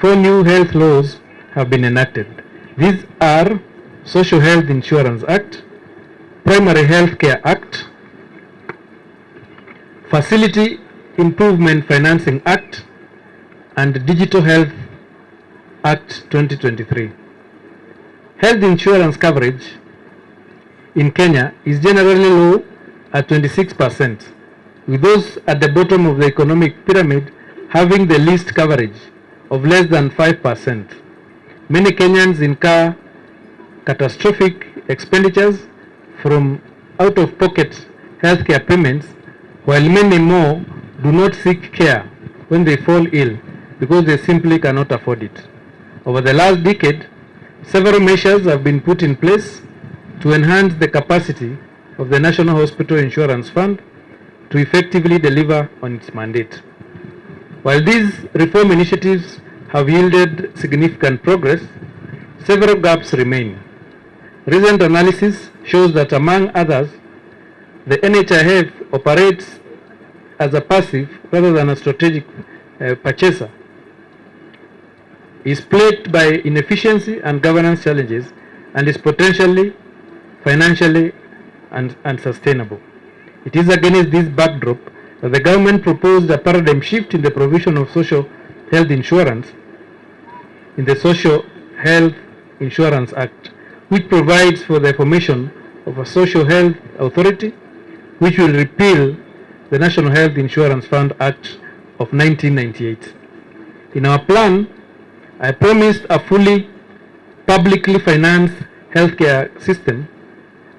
four new health laws have been enacted. These are Social Health Insurance Act, Primary Health Care Act, Facility Improvement Financing Act, and Digital Health Act 2023. Health insurance coverage in Kenya is generally low at 26%, with those at the bottom of the economic pyramid having the least coverage of less than 5%. Many Kenyans incur catastrophic expenditures from out-of-pocket healthcare payments, while many more do not seek care when they fall ill because they simply cannot afford it. Over the last decade, several measures have been put in place to enhance the capacity of the National Hospital Insurance Fund to effectively deliver on its mandate. While these reform initiatives have yielded significant progress, several gaps remain. Recent analysis shows that, among others, the NHIF operates as a passive rather than a strategic purchaser, is plagued by inefficiency and governance challenges, and is potentially financially unsustainable. It is against this backdrop that the government proposed a paradigm shift in the provision of social health insurance in the Social Health Insurance Act, which provides for the formation of a social health authority, which will repeal the National Health Insurance Fund Act of 1998. In our plan, I promised a fully publicly financed healthcare system,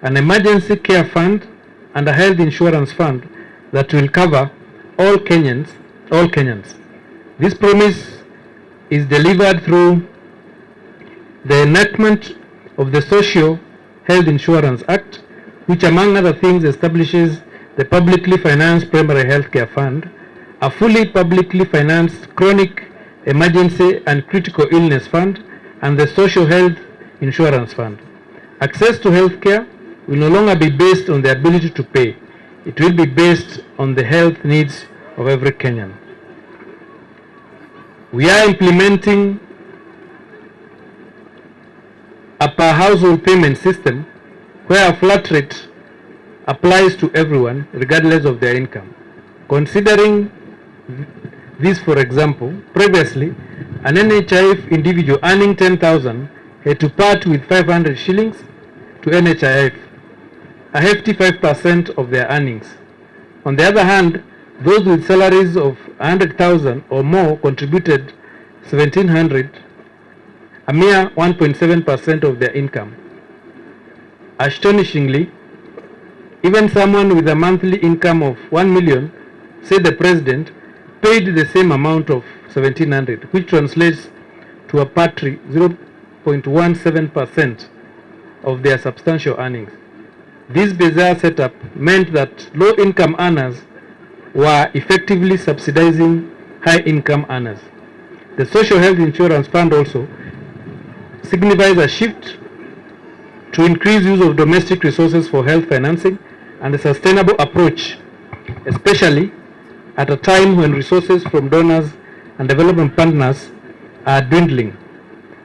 an emergency care fund, and a health insurance fund that will cover all Kenyans, all Kenyans. This promise is delivered through the enactment of the Social Health Insurance Act, which, among other things, establishes the publicly financed Primary Healthcare Fund, a fully publicly financed chronic emergency and critical illness fund, and the Social Health Insurance Fund. Access to healthcare will no longer be based on the ability to pay. It will be based on the health needs of every Kenyan. We are implementing a per household payment system where a flat rate applies to everyone regardless of their income. Considering this, for example, previously, an NHIF individual earning 10,000 had to part with 500 shillings to NHIF, a hefty 5% of their earnings. On the other hand, those with salaries of 100,000 or more contributed 1,700, a mere 1.7% of their income. Astonishingly, even someone with a monthly income of 1 million, said the president, paid the same amount of 1,700, which translates to a paltry 0.17% of their substantial earnings. This bizarre setup meant that low-income earners were effectively subsidizing high-income earners. The Social Health Insurance Fund also signifies a shift to increase use of domestic resources for health financing and a sustainable approach, especially at a time when resources from donors and development partners are dwindling.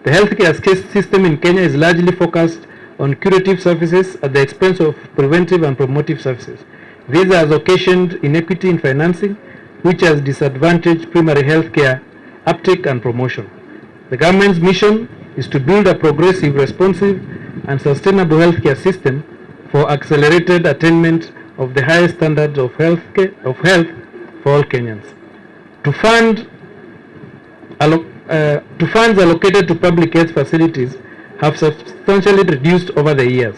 The healthcare system in Kenya is largely focused on curative services at the expense of preventive and promotive services. This has occasioned inequity in financing, which has disadvantaged primary healthcare uptake and promotion. The government's mission is to build a progressive, responsive, and sustainable healthcare system for accelerated attainment of the highest standards of health for all Kenyans. To funds allocated to public health facilities have substantially reduced over the years,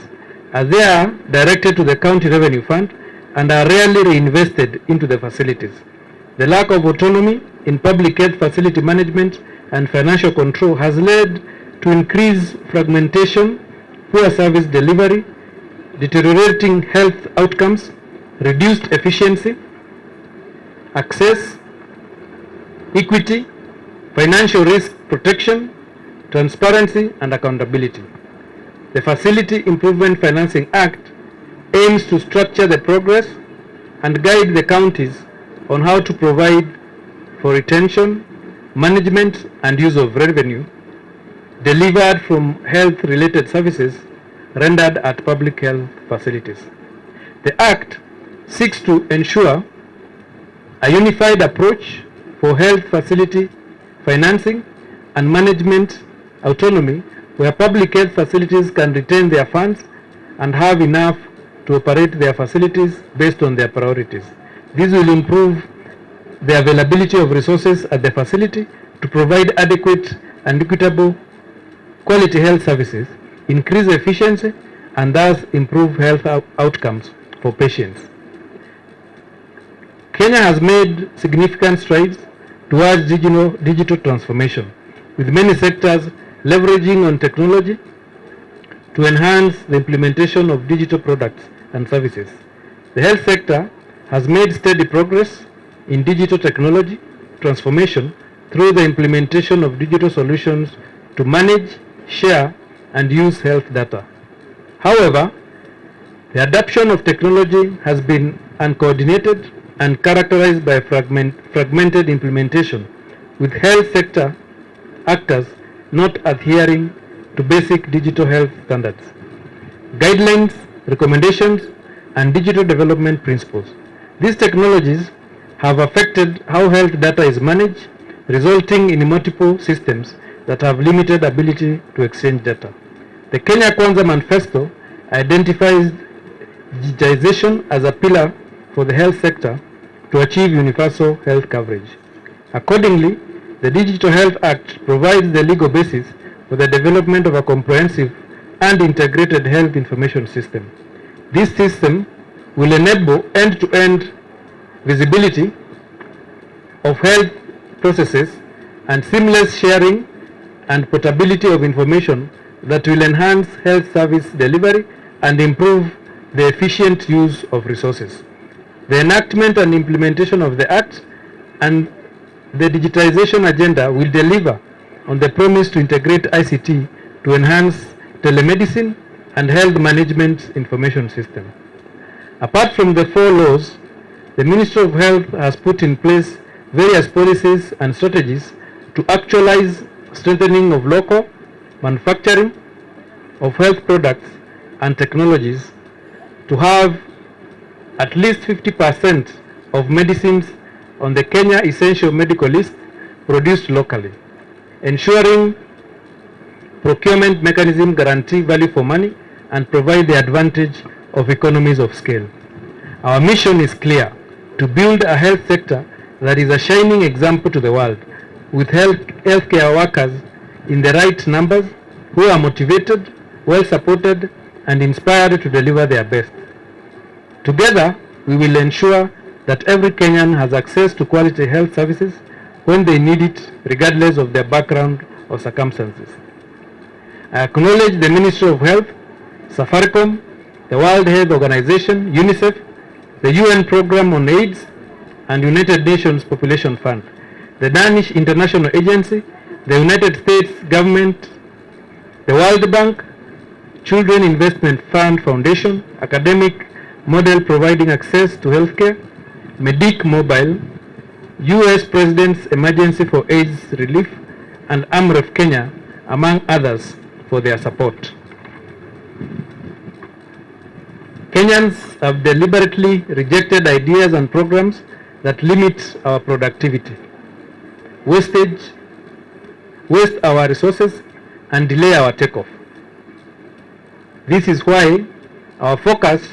as they are directed to the county revenue fund and are rarely reinvested into the facilities. The lack of autonomy in public health facility management and financial control has led to increased fragmentation, poor service delivery, deteriorating health outcomes, reduced efficiency, access, equity, financial risk protection, transparency, and accountability. The Facility Improvement Financing Act aims to structure the progress and guide the counties on how to provide for retention, management and use of revenue delivered from health-related services rendered at public health facilities. The Act seeks to ensure a unified approach for health facility financing and management autonomy, where public health facilities can retain their funds and have enough to operate their facilities based on their priorities. This will improve the availability of resources at the facility to provide adequate and equitable quality health services, increase efficiency, and thus improve health outcomes for patients. Kenya has made significant strides towards digital transformation, with many sectors leveraging on technology to enhance the implementation of digital products and services. The health sector has made steady progress in digital technology transformation through the implementation of digital solutions to manage, share, and use health data. However, the adoption of technology has been uncoordinated and characterized by fragmented implementation, with health sector actors not adhering to basic digital health standards, guidelines, recommendations, and digital development principles. These technologies have affected how health data is managed, resulting in multiple systems that have limited ability to exchange data. The Kenya Kwanza Manifesto identifies digitization as a pillar for the health sector to achieve universal health coverage. Accordingly, the Digital Health Act provides the legal basis for the development of a comprehensive and integrated health information system. This system will enable end-to-end visibility of health processes and seamless sharing and portability of information that will enhance health service delivery and improve the efficient use of resources. The enactment and implementation of the Act and the digitization agenda will deliver on the promise to integrate ICT to enhance telemedicine and health management information system. Apart from the four laws, the Ministry of Health has put in place various policies and strategies to actualize strengthening of local manufacturing of health products and technologies to have at least 50% of medicines on the Kenya Essential Medical List produced locally, ensuring procurement mechanism guarantee value for money and provide the advantage of economies of scale. Our mission is clear: to build a health sector that is a shining example to the world, with healthcare workers in the right numbers who are motivated, well supported, and inspired to deliver their best. Together, we will ensure that every Kenyan has access to quality health services when they need it, regardless of their background or circumstances. I acknowledge the Ministry of Health, Safaricom, the World Health Organization, UNICEF, the UN Program on AIDS, and United Nations Population Fund, the Danish International Agency, the United States Government, the World Bank, Children Investment Fund Foundation, Academic Model Providing Access to Healthcare, Medic Mobile, US President's Emergency for AIDS Relief, and AMREF Kenya, among others, for their support. Kenyans have deliberately rejected ideas and programs that limit our productivity, waste our resources, and delay our takeoff. This is why our focus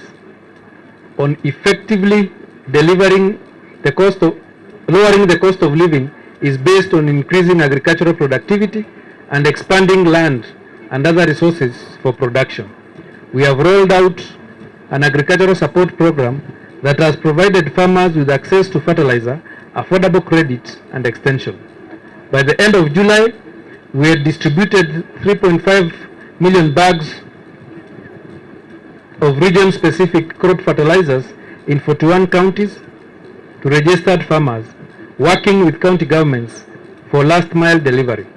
on effectively delivering the cost of lowering the cost of living is based on increasing agricultural productivity and expanding land and other resources for production. We have rolled out an agricultural support program that has provided farmers with access to fertilizer, affordable credit, and extension. By the end of July, we had distributed 3.5 million bags of region-specific crop fertilizers in 41 counties to registered farmers, working with county governments for last mile delivery.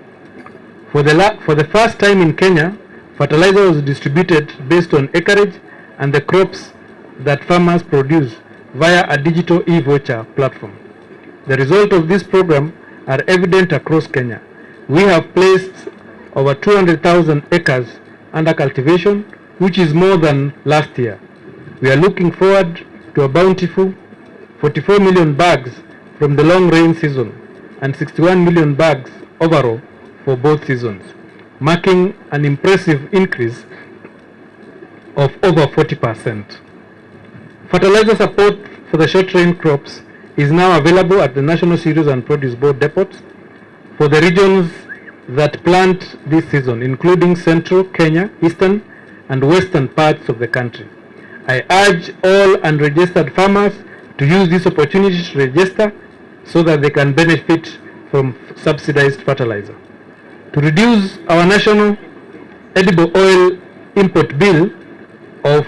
For the first time in Kenya, fertilizer was distributed based on acreage and the crops that farmers produce via a digital e-voucher platform. The result of this program are evident across Kenya. We have placed over 200,000 acres under cultivation, which is more than last year. We are looking forward to a bountiful 44 million bags from the long rain season and 61 million bags overall for both seasons, marking an impressive increase of over 40%. Fertilizer support for the short rain crops is now available at the National Cereals and Produce Board depots for the regions that plant this season, including central Kenya, eastern and western parts of the country. I urge all unregistered farmers to use this opportunity to register so that they can benefit from subsidized fertilizer. To reduce our national edible oil import bill of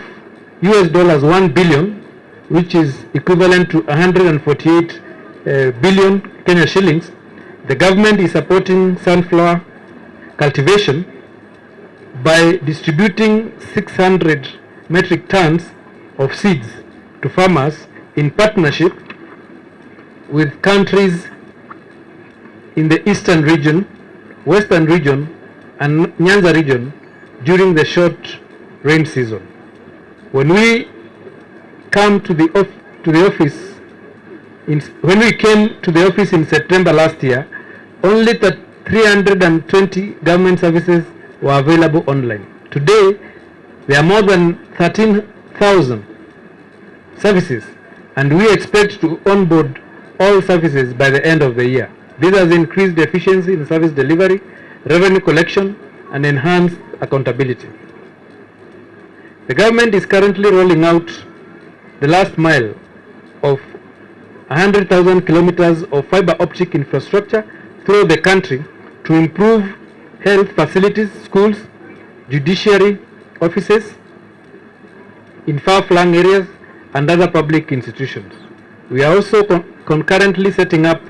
US dollars 1 billion, which is equivalent to 148 billion Kenya shillings, the government is supporting sunflower cultivation by distributing 600 metric tons of seeds to farmers in partnership with countries in the eastern region, western region, and Nyanza region during the short rain season. When we come to the office in, when we came to the office in September last year, only the 320 government services were available online. Today, there are more than 13,000 services, and we expect to onboard all services by the end of the year. This has increased efficiency in service delivery, revenue collection, and enhanced accountability. The government is currently rolling out the last mile of 100,000 kilometers of fiber optic infrastructure throughout the country to improve health facilities, schools, judiciary offices in far-flung areas and other public institutions. We are also concurrently setting up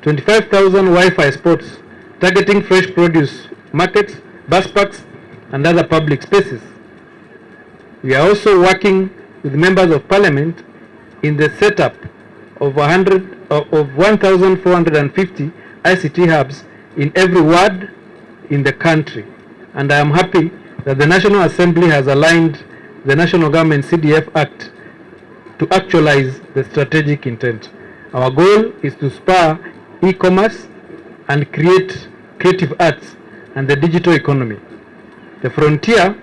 25,000 Wi-Fi spots targeting fresh produce markets, bus parks, and other public spaces. We are also working with members of parliament in the setup of 100 of 1,450 ICT hubs in every ward in the country. And I am happy that the National Assembly has aligned the National Government CDF Act to actualize the strategic intent. Our goal is to spur e-commerce and create creative arts and the digital economy, the frontier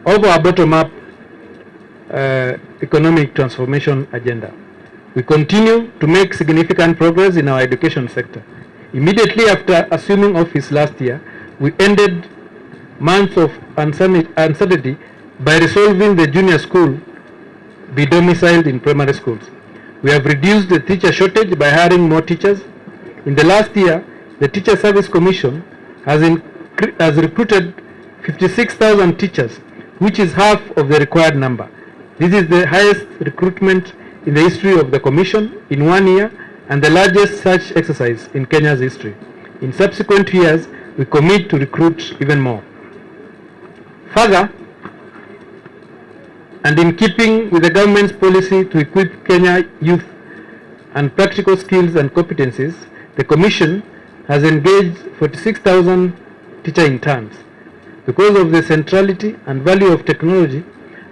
of our bottom-up economic transformation agenda. We continue to make significant progress in our education sector. Immediately after assuming office last year, we ended months of uncertainty by resolving the junior school be domiciled in primary schools. We have reduced the teacher shortage by hiring more teachers. In the last year, the Teacher Service Commission has recruited 56,000 teachers, which is half of the required number. This is the highest recruitment in the history of the Commission in one year and the largest such exercise in Kenya's history. In subsequent years, we commit to recruit even more. Further, and in keeping with the government's policy to equip Kenya youth and practical skills and competencies, the Commission has engaged 46,000 teacher interns. Because of the centrality and value of technology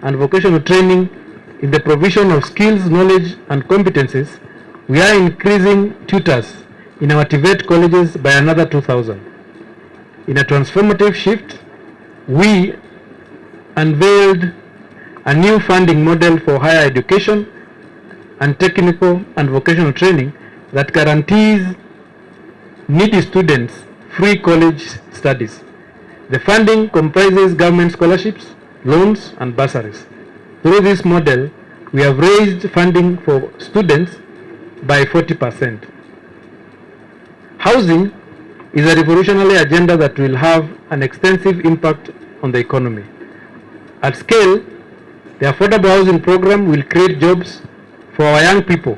and vocational training in the provision of skills, knowledge, and competencies, we are increasing tutors in our TVET colleges by another 2,000. In a transformative shift, we unveiled a new funding model for higher education and technical and vocational training that guarantees needy students free college studies. The funding comprises government scholarships, loans, and bursaries. Through this model, we have raised funding for students by 40%. Housing is a revolutionary agenda that will have an extensive impact on the economy. At scale, the Affordable Housing Program will create jobs for our young people,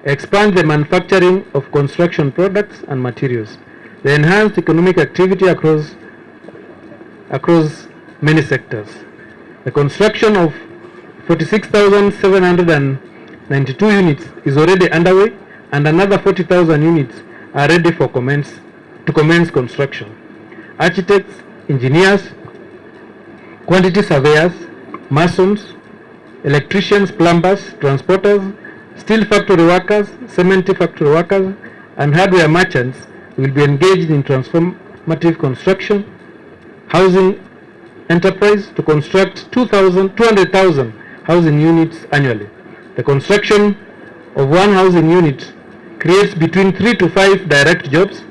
expand the manufacturing of construction products and materials, the enhanced economic activity across many sectors. The construction of 46,792 units is already underway and another 40,000 units are ready for to commence construction. Architects, engineers, quantity surveyors, masons, electricians, plumbers, transporters, steel factory workers, cement factory workers, and hardware merchants will be engaged in transformative construction, housing enterprise to construct 200,000 housing units annually. The construction of one housing unit creates between 3 to 5 direct jobs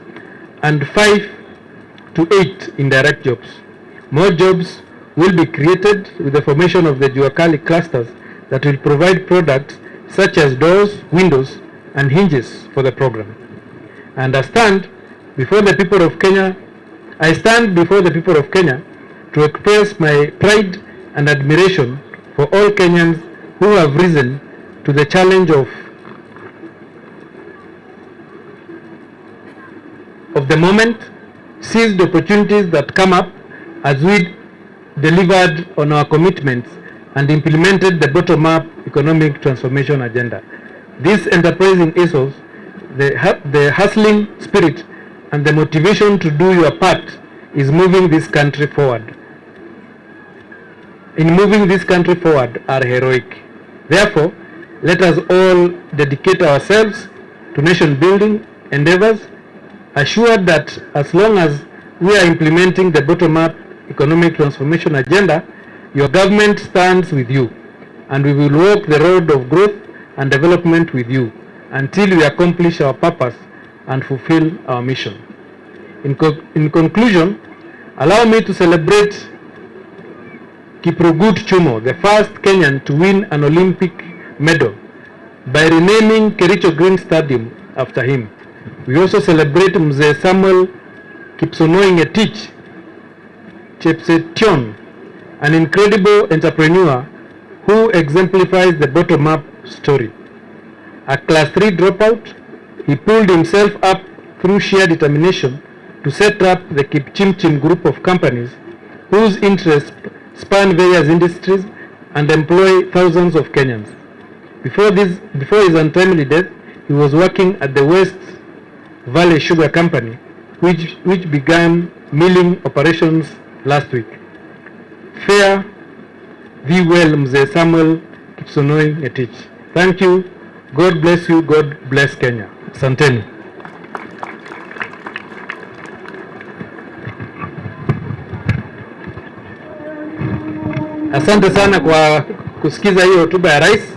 and 5 to 8 indirect jobs. More jobs will be created with the formation of the Juakali clusters that will provide products such as doors, windows, and hinges for the program. I understand before the people of Kenya, I stand before the people of Kenya to express my pride and admiration for all Kenyans who have risen to the challenge of the moment, seized opportunities that come up as we delivered on our commitments and implemented the bottom-up economic transformation agenda. This enterprising ethos, the hustling spirit, and the motivation to do your part is moving this country forward. In moving this country forward are heroic. Therefore, let us all dedicate ourselves to nation building endeavors, assured that as long as we are implementing the bottom-up economic transformation agenda, your government stands with you, and we will walk the road of growth and development with you until we accomplish our purpose and fulfill our mission. In conclusion, allow me to celebrate Kiprugut Chumo, the first Kenyan to win an Olympic medal, by renaming Kericho Green Stadium after him. We also celebrate Mzee Samuel Kipsonoi Ngetich Chepsetion, an incredible entrepreneur who exemplifies the bottom-up story. A class 3 dropout, he pulled himself up through sheer determination to set up the Kipchimchim group of companies whose interests span various industries and employ thousands of Kenyans. Before his untimely death, he was working at the West Valley Sugar Company, which began milling operations last week. Fare thee well, Mzee Samuel Kipsonoi Ngetich. Thank you. God bless you. God bless Kenya. Asanteni. Asante sana kwa kusikiza hiyo hotuba ya rais.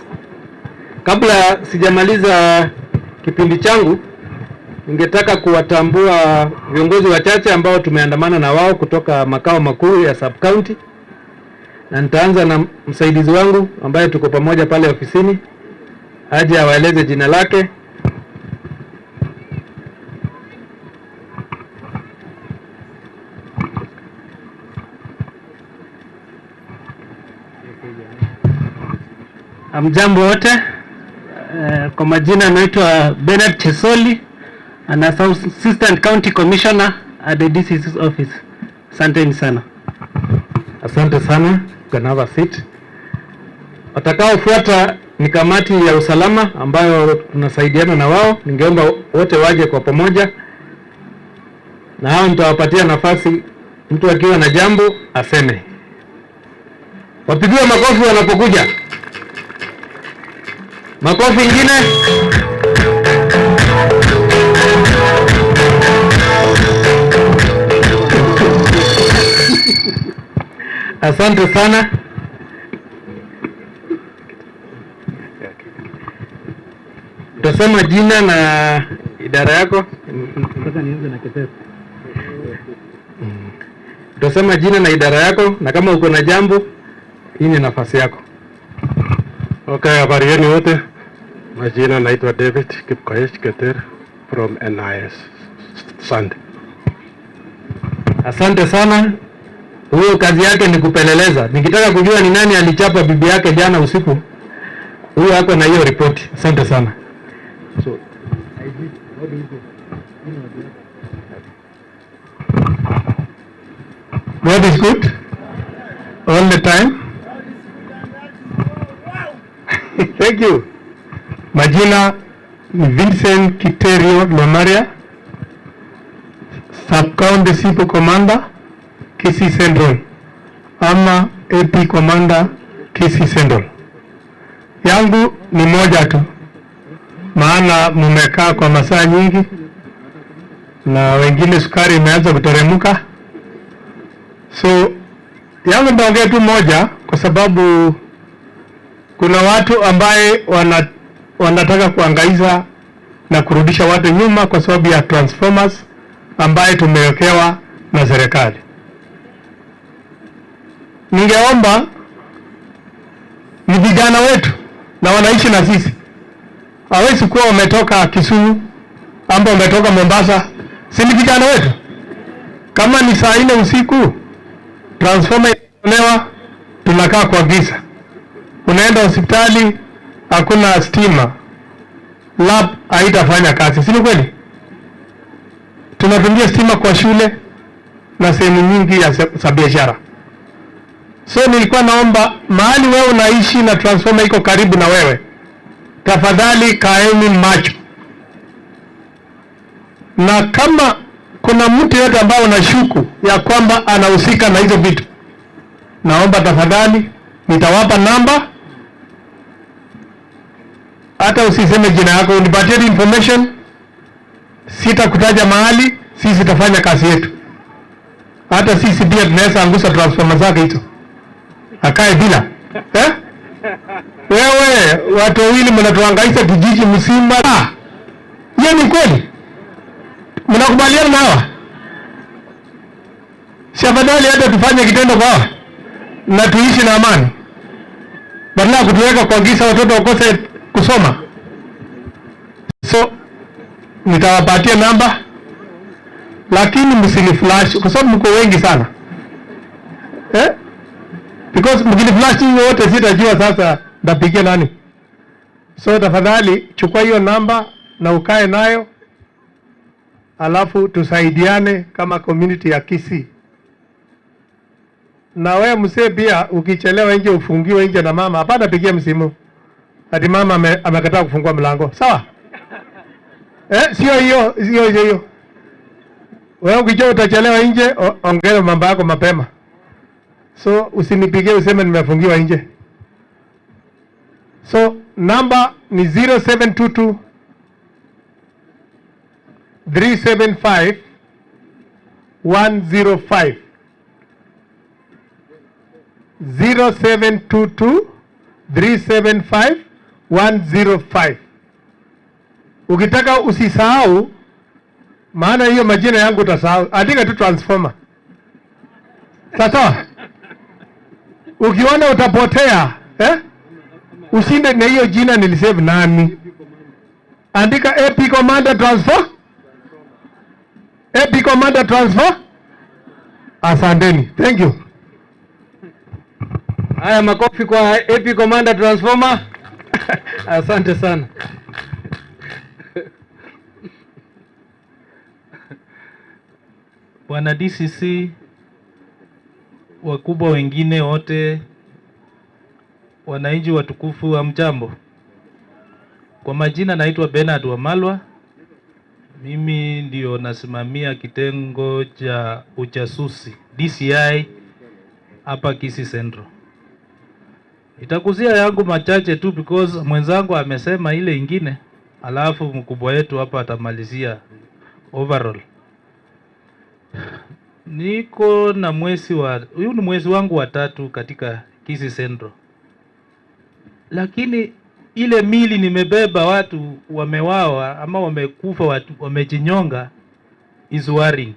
Kabla sijamaliza kipindi changu, ningetaka kuwatambua viongozi wachache ambao tumeandamana na wao kutoka makao makuu ya sub county, na nitaanza na msaidizi wangu ambaye tuko pamoja pale ofisini, aje awaeleze jina lake. Hamjambo wote. Kwa majina naitwa Bernard Chesoli, an Assistant County Commissioner at the DCC's office. Asanteni sana. Asante sana. You can have a seat. Watakaofuata ni kamati ya usalama ambayo tunasaidiana na wao. Ningeomba wote waje kwa pamoja, na hao nitawapatia nafasi, mtu akiwa na jambo aseme. Wapigiwe makofi wanapokuja. Makofi ingine. Asante sana. Utasema jina na idara yako. Utasema jina na idara yako, na kama uko na jambo, hii ni nafasi yako. Okay, habari yenu wote. Majina naitwa David Kipkoech Keter from NIS. Asante. Asante sana. Huyo kazi yake ni kupeleleza. Nikitaka kujua ni nani alichapa bibi yake jana usiku, huyo ako na hiyo ripoti. Asante sana. So, God is good all the time. Thank you. Majina ni Vincent Kiterio Lomaria. Sub County Sipo Commander, Kisii Central, ama AP Commander, Kisii Central. Yangu ni moja tu, maana mmekaa kwa masaa nyingi na wengine sukari imeanza kuteremka, so yangu nitaongea tu moja, kwa sababu kuna watu ambaye wanataka kuangaiza na kurudisha watu nyuma kwa sababu ya transformers ambaye tumewekewa na serikali. Ningeomba, ni vijana wetu na wanaishi na sisi, hawezi kuwa wametoka Kisumu ama wametoka Mombasa, si ni vijana wetu? Kama ni saa 4 usiku transformer inatolewa, tunakaa kwa giza. Unaenda hospitali hakuna stima, lab haitafanya kazi, si ni kweli? Tunatumia stima kwa shule na sehemu nyingi ya za biashara. So nilikuwa naomba mahali wewe unaishi na transformer iko karibu na wewe, tafadhali kaeni macho, na kama kuna mtu yote ambaye unashuku ya kwamba anahusika na hizo vitu, naomba tafadhali, nitawapa namba, hata usiseme jina yako, unipatie information, sitakutaja mahali, sisi tutafanya kazi yetu. Hata sisi pia tunaweza angusha transformer zake hizo, akae bila, eh? Wewe, watu wawili mnatuhangaisha kijiji mzima. Hiyo ni kweli? Mnakubaliana na hawa? Si afadhali hata tufanye kitendo kwa hawa na tuishi na amani, badala ya kutuweka kwa giza, watoto wakose kusoma. So nitawapatia namba, lakini msini flash kwa sababu mko wengi sana, eh? Because mkini flash nyinyi wote sitajua sasa ntapigia nani. So tafadhali chukua hiyo namba na ukae nayo, alafu tusaidiane kama community ya Kisii. Na wewe mzee pia ukichelewa nje ufungiwe nje na mama, hapana pigia msimu ati mama amekataa kufungua mlango. Sawa? Eh, sio hiyo, sio hiyo hiyo. Wewe ukijua utachelewa nje, ongea mambo yako mapema. So usinipigie useme nimefungiwa nje. So namba ni 0722 375 105, 0722 375 105. Ukitaka usisahau, maana hiyo majina yangu utasahau, andika tu transformer. Sasa ukiona utapotea, eh? Ushinde na hiyo jina nilisave nani? Andika AP Commander transfer. AP Commander transfer. Asanteni. Thank you. Haya, makofi kwa AP Commander Transformer. Asante sana. Bwana DCC, wakubwa wengine wote, wananchi watukufu, hamjambo. Kwa majina naitwa Bernard Wamalwa. Mimi ndio nasimamia kitengo cha ujasusi DCI hapa Kisii Central. Nitakuzia yangu machache tu because mwenzangu amesema ile ingine, alafu mkubwa wetu hapa atamalizia overall. Niko na mwezi wa, huyu ni mwezi wangu wa tatu katika Kisii Central. Lakini ile mili nimebeba watu wamewawa ama wamekufa, watu wamejinyonga is worrying.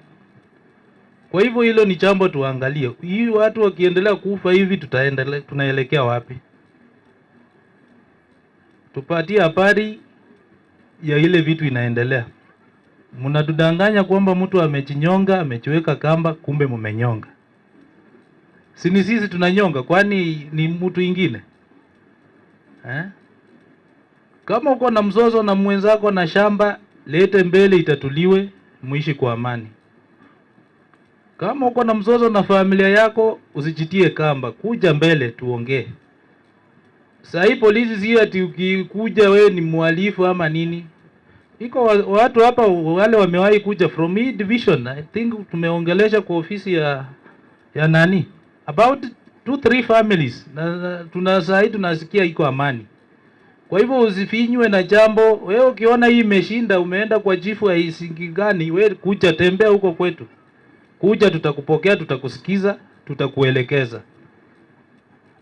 Kwa hivyo hilo ni jambo tuangalie. Hii watu wakiendelea kufa hivi tunaelekea wapi? Tupatie habari ya ile vitu inaendelea. Mnatudanganya kwamba mtu amejinyonga, amejiweka kamba, kumbe mumenyonga. Si ni sisi tunanyonga, kwani ni mtu ingine? Eh? Kama uko na mzozo na mwenzako na shamba, lete mbele itatuliwe, muishi kwa amani. Kama uko na mzozo na familia yako, usijitie kamba, kuja mbele tuongee. Sasa hii polisi si ati ukikuja wewe ni mhalifu ama nini. Iko watu hapa wale wamewahi kuja from hii division. I think tumeongelesha kwa ofisi ya nani about two three families na tuna saa hii tunasikia iko amani. Kwa hivyo usifinywe na jambo. Wewe ukiona hii imeshinda, umeenda kwa chifu ya gani, wewe kuja tembea huko kwetu, kuja tutakupokea, tutakusikiza, tutakuelekeza.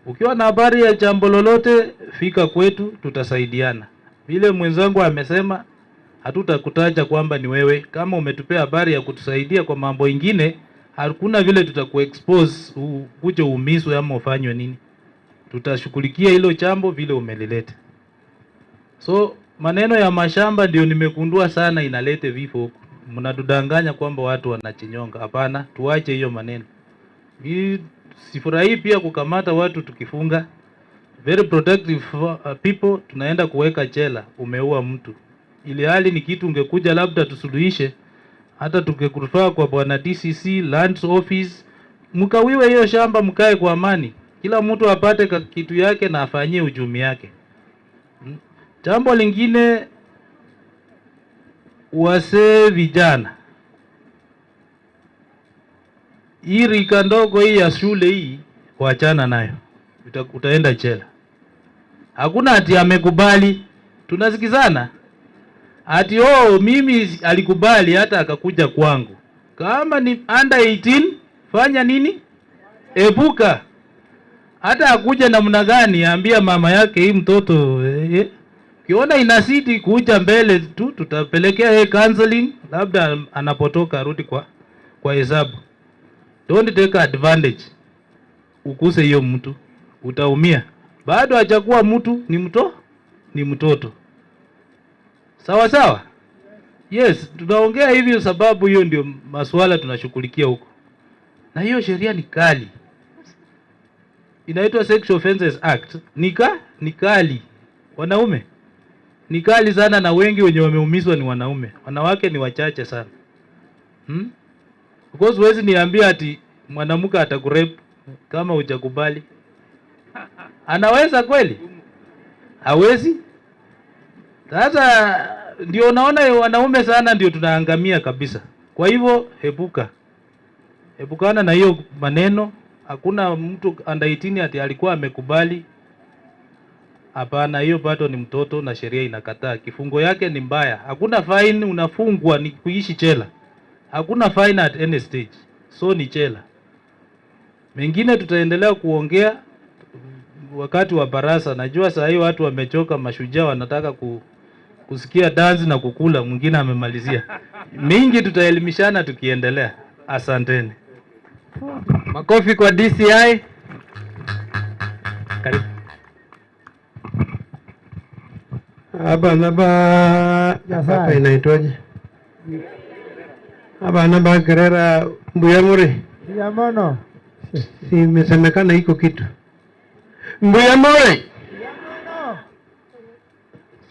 Ukiwa na habari ya jambo lolote, fika kwetu, tutasaidiana. Vile mwenzangu amesema, hatutakutaja kwamba ni wewe. Kama umetupea habari ya kutusaidia kwa mambo ingine, hakuna vile tutakuexpose ukuje uumizwe ama ufanywe nini. Tutashughulikia hilo jambo vile umelileta. So maneno ya mashamba ndio nimegundua sana inalete vifo huku. Mnatudanganya kwamba watu wanajinyonga. Hapana, tuache hiyo maneno. Mi sifurahii pia kukamata watu tukifunga. Very protective people tunaenda kuweka jela, umeua mtu. Ili hali ni kitu ungekuja labda tusuluhishe, hata tungekurufaa kwa bwana DCC Lands Office, mkawiwe hiyo shamba, mkae kwa amani, kila mtu apate kitu yake na afanyie uchumi yake. Jambo lingine, wasee vijana, hii rika ndogo hii ya shule hii, wachana nayo, utaenda jela. Hakuna ati amekubali, tunasikizana ati oh, mimi alikubali hata akakuja kwangu. Kama ni under 18 fanya nini? Epuka. Hata akuja namna gani, ambia mama yake hii mtoto eh. Ukiona inazidi kuja mbele tu, tutapelekea yeye counseling, labda anapotoka arudi kwa hesabu. Don't take advantage, ukuse hiyo mtu, utaumia. Bado hajakuwa mtu, ni mtoto. Sawa sawa? Yes, tunaongea hivyo sababu hiyo ndio masuala tunashughulikia huko, na hiyo sheria ni kali, inaitwa Sexual Offences Act. Ni kali, wanaume ni kali sana, na wengi wenye wameumizwa ni wanaume, wanawake ni wachache sana, Because huwezi niambia ati mwanamke atakurape kama hujakubali. Anaweza kweli? Hawezi. Sasa ndio unaona wanaume sana ndio tunaangamia kabisa. Kwa hivyo epuka, epukana na hiyo maneno. Hakuna mtu under 18 ati alikuwa amekubali. Hapana, hiyo bado ni mtoto na sheria inakataa. Kifungo yake ni mbaya. Hakuna fine, unafungwa ni kuishi jela. Hakuna fine at any stage, so ni jela. Mengine tutaendelea kuongea wakati wa baraza. Najua saa hii watu wamechoka, mashujaa wanataka kusikia dance na kukula. Mwingine amemalizia mingi, tutaelimishana tukiendelea. Asanteni. Makofi kwa DCI. Karibu. Abana ba hapa inaitwaje? Abana ba Kerera Mbuyamuri. Yamono. Si imesemekana iko kitu. Mbuyamuri.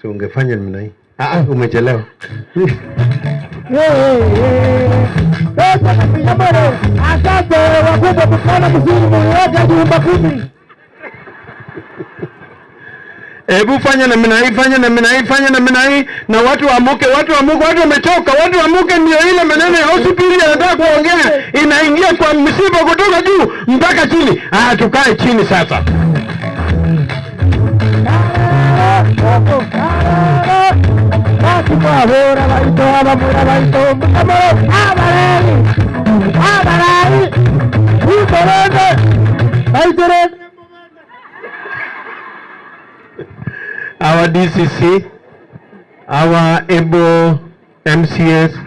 Si ungefanya namna hii. Ah, umechelewa. Asante wakubwa kukana mzuri muliweka nyumba 10. Hebu fanya namna hii, fanya namna hii, fanya namna hii, na watu waamuke, watu waamuke, watu wamechoka, watu waamuke. Ndio ile maneno ya OCPD anataka kuongea, inaingia kwa msiba kutoka juu mpaka chini. Ah, tukae chini sasa. Our DCC, our able MCS,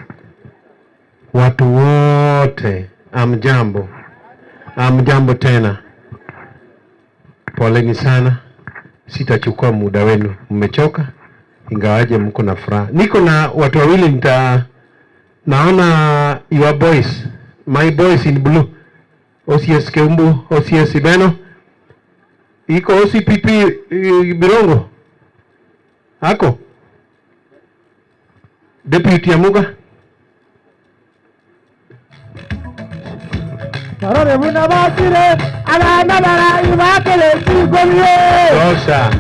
watu wote, amjambo, amjambo tena. Poleni sana, sitachukua muda wenu, mmechoka, ingawaje mko na furaha. Niko na watu wawili naona your boys, my boys in blue, OCS Keumbu, OCS Ibeno, iko OCPP Birongo ako Deputy Amuga. Tarore buna bakire abana barayi bakele kigomye. Tosha.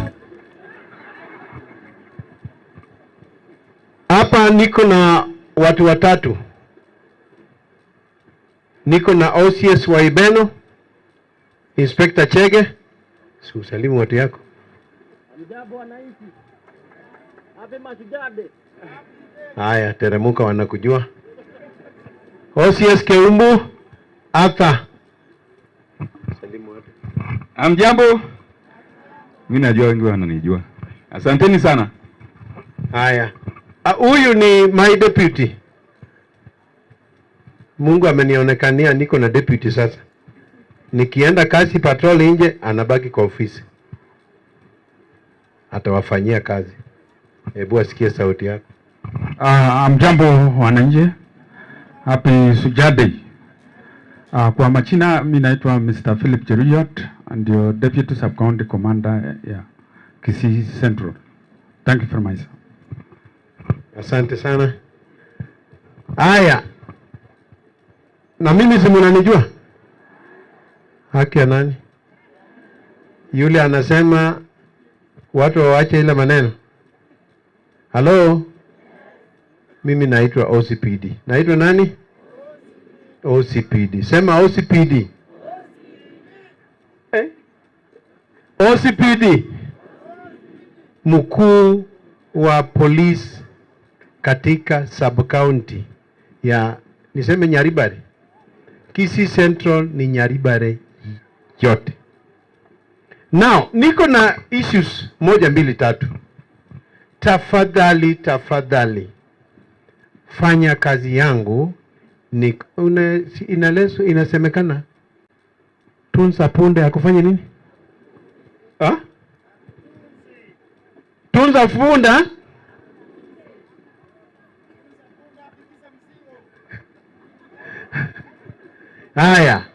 Hapa Hapa niko na watu watatu. Niko na OCS wa Ibeno, Inspector Chege. Si usalimu watu yako. Hamjambo wananchi. Happy Mashujaa Day. Haya, teremuka, wanakujua. OCS Keumbu, Arthur. Salimu watu. Amjambo, mi najua wengi wananijua. Asanteni sana. Haya, huyu ni my deputy. Mungu amenionekania niko na deputy sasa. Nikienda kazi patrol nje, anabaki kwa ofisi, atawafanyia kazi. Hebu asikie sauti yako. Amjambo wananchi, happy Shujaa Day. Kwa majina mi naitwa Mr. Philip Cheruiyot, ndio Deputy Sub County Commander ya Kisii Central. Thank you very much, sir. Asante sana. Haya, na mimi si mnanijua? Haki ya nani? Yule anasema watu wawache ile maneno. Halo, mimi naitwa OCPD. Naitwa nani? OCPD. Sema OCPD. Eh? OCPD, mkuu wa polisi katika sub county ya, niseme, Nyaribare. Kisii Central ni Nyaribare yote. Now, niko na issues moja, mbili, tatu. Tafadhali, tafadhali fanya kazi yangu ni una, inaelezwa, inasemekana tunza punde akufanye nini? Ha? Tunza punda. Haya,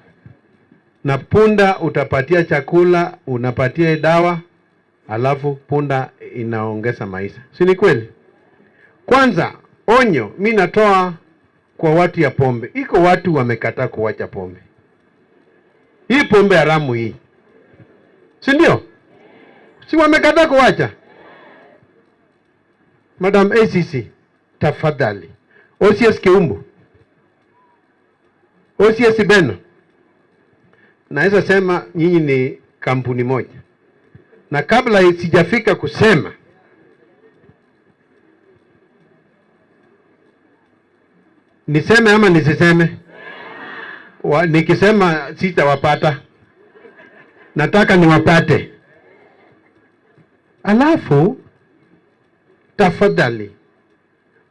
na punda utapatia chakula, unapatia dawa, alafu punda inaongeza maisha, si ni kweli? Kwanza onyo mi natoa kwa watu ya pombe. Iko watu wamekataa kuwacha pombe, hii pombe haramu hii, si ndio? Si wamekataa kuwacha? Madam ACC, tafadhali. OCS Keumbu, OCS Beno, naweza sema nyinyi ni kampuni moja, na kabla sijafika kusema, niseme ama nisiseme? Nikisema sitawapata, nataka niwapate. Alafu tafadhali,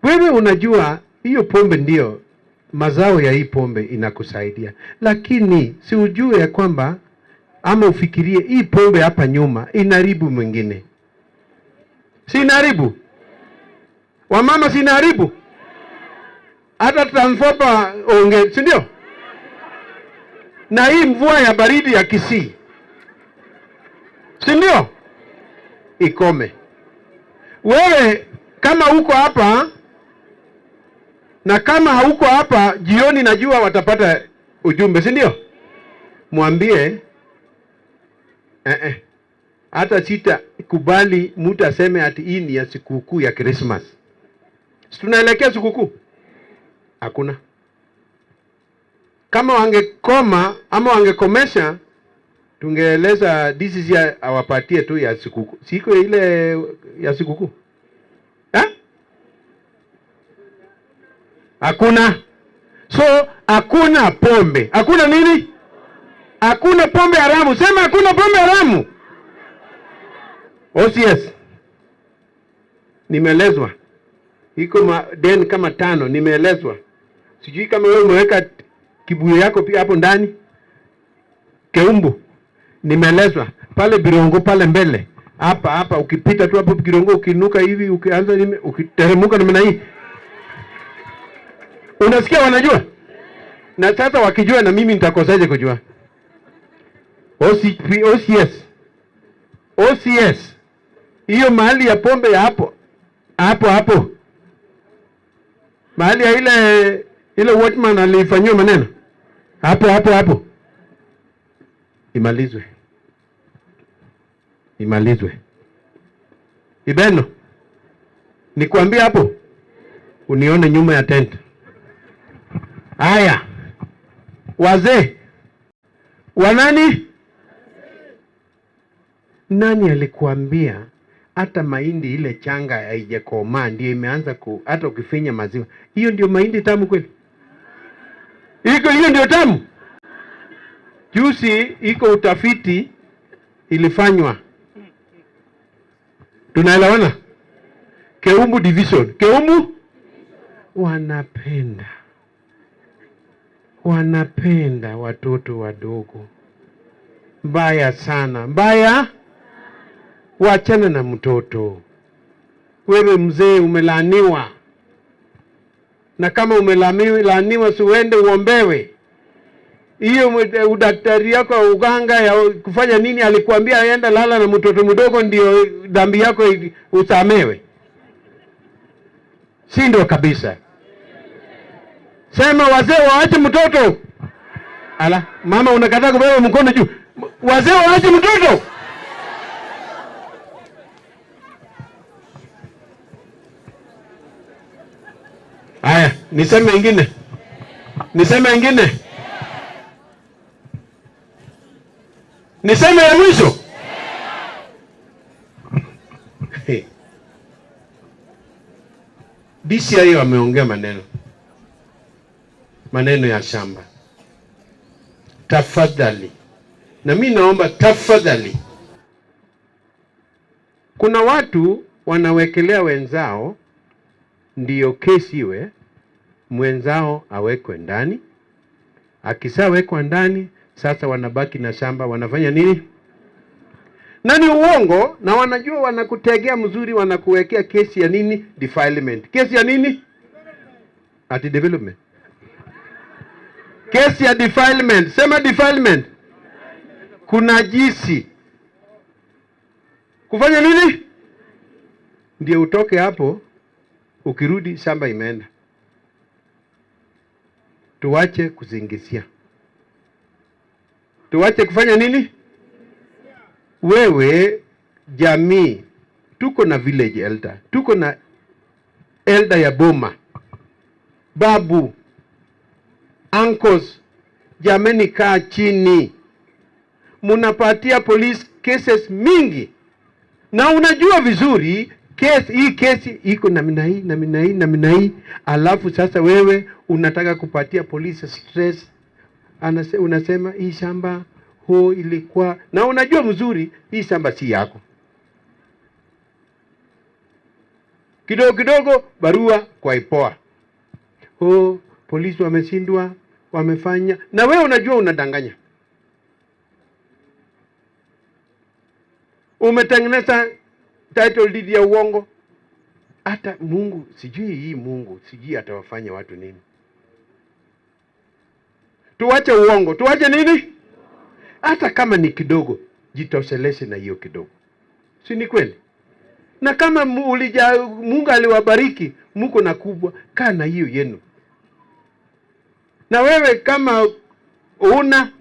wewe unajua hiyo pombe ndio mazao ya hii pombe inakusaidia, lakini si ujue ya kwamba ama ufikirie hii pombe hapa nyuma inaharibu mwingine, si inaharibu wamama, si inaharibu hata transformer onge, si ndio? Na hii mvua ya baridi ya Kisii, si ndio? Ikome. Wewe kama uko hapa na kama hauko hapa jioni, najua watapata ujumbe, si ndio? Mwambie hata sita kubali mtu aseme ati hii ni ya sikukuu ya Christmas. Si tunaelekea sikukuu? Hakuna. Kama wangekoma ama wangekomesha, tungeeleza DCC awapatie tu ya sikukuu, siku ile ya sikukuu, eh? Hakuna. So hakuna pombe, hakuna nini? Hakuna pombe haramu. Sema hakuna pombe haramu. OCS, nimeelezwa iko den kama tano, nimeelezwa. Sijui kama wewe umeweka kibuyu yako pia hapo ndani. Keumbu, nimeelezwa pale Birongo pale mbele hapa hapa, ukipita tu hapo Birongo, ukinuka hivi, ukianza ukiteremuka namna hii, unasikia wanajua. Na sasa wakijua, na mimi nitakosaje kujua? OCP, OCS, OCS, hiyo mahali ya pombe ya hapo hapo hapo, mahali ya ile watchman alifanyiwa maneno hapo hapo hapo, imalizwe, imalizwe. Ibeno, nikwambia hapo, Unione nyuma ya tent. Haya, wazee wanani? Nani alikuambia hata mahindi ile changa haijakomaa ndio imeanza ku, hata ukifinya maziwa hiyo ndio mahindi tamu kweli? Iko hiyo ndio tamu? Juzi iko utafiti ilifanywa, tunaelewana? Keumbu division, Keumbu wanapenda watoto wadogo mbaya sana, mbaya. Wachana na mtoto. Wewe mzee umelaaniwa, na kama umelaaniwa, si uende uombewe. Hiyo udaktari yako ya uganga ya kufanya nini, alikuambia aenda lala na mtoto mdogo ndio dhambi yako usamewe? Si ndio kabisa? Sema wazee waache mtoto. Ala, mama unakataa kubeba mkono juu. Wazee waache mtoto. Haya, niseme ingine. Niseme ingine. Niseme ya mwisho. DCI wameongea maneno ya shamba. Tafadhali, na mimi naomba tafadhali, kuna watu wanawekelea wenzao ndiyo kesi iwe, mwenzao awekwe ndani. Akishawekwa ndani, sasa wanabaki na shamba, wanafanya nini? Na ni uongo, na wanajua wanakutegea mzuri, wanakuwekea kesi ya nini? Defilement. Kesi ya nini? Ati development. Kesi ya defilement. Sema defilement. Kuna jisi kufanya nini? Ndio utoke hapo, ukirudi shamba imeenda. Tuache kuzingizia, tuache kufanya nini? Wewe jamii, tuko na village elder, tuko na elder ya boma, babu, uncles. Jameni, kaa chini, munapatia police cases mingi, na unajua vizuri kesi hii, kesi iko namna hii namna hii namna hii, alafu sasa wewe unataka kupatia polisi stress. Unasema hii shamba ho ilikuwa, na unajua mzuri hii shamba si yako. Kidogo kidogo barua kwa IPOA, ho polisi wameshindwa, wamefanya, na wewe unajua unadanganya. Umetengeneza title deed ya uongo. Hata Mungu sijui, hii Mungu sijui atawafanya watu nini. Tuache uongo, tuache nini? Hata kama ni kidogo, jitosheleshe na hiyo kidogo, si ni kweli? Na kama Mungu aliwabariki muko na kubwa, kaa na hiyo yenu. Na wewe kama una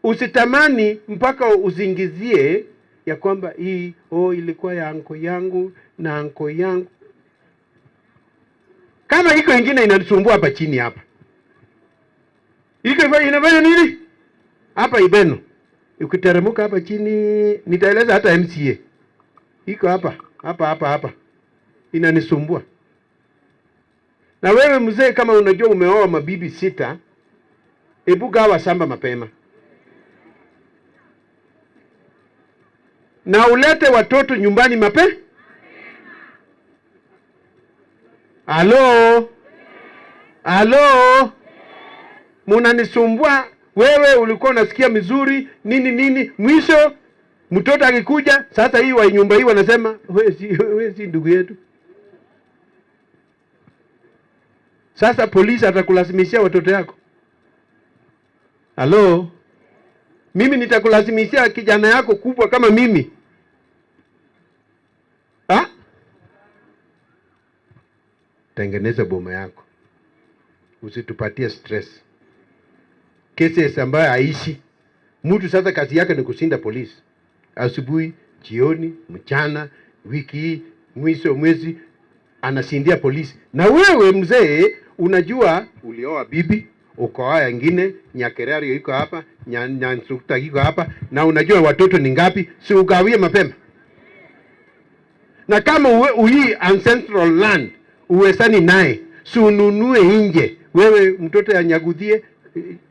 usitamani mpaka uzingizie ya kwamba hii ilikuwa ya anko yangu na anko yangu. Kama iko ingine inanisumbua hapa chini hapa, iko inafanya nini hapa Ibeno, ukiteremka hapa chini nitaeleza hata MCA iko hapa hapa hapa hapa inanisumbua. Na wewe mzee, kama unajua umeoa mabibi 6, hebu gawa shamba mapema na ulete watoto nyumbani mape. Halo, halo, munanisumbua. Wewe ulikuwa unasikia mizuri nini nini, mwisho mtoto akikuja sasa hii wa nyumba hii wanasema wewe si ndugu yetu. Sasa polisi atakulazimishia watoto yako. Halo, mimi nitakulazimishia kijana yako kubwa kama mimi. Ha? Tengeneza boma yako, usitupatie stress. Cases ambayo haishi. Mtu sasa kazi yake ni kushinda polisi asubuhi, jioni, mchana, wiki hii, mwisho mwezi. Anashindia polisi. Na wewe mzee, unajua ulioa bibi, ukaoa ingine, Nyakerario iko hapa, Nyanstrukta iko hapa, na unajua watoto ni ngapi, si ugawie mapema. Na kama hii ancestral land uwezani naye, si ununue nje. Wewe mtoto ya Nyaguthie,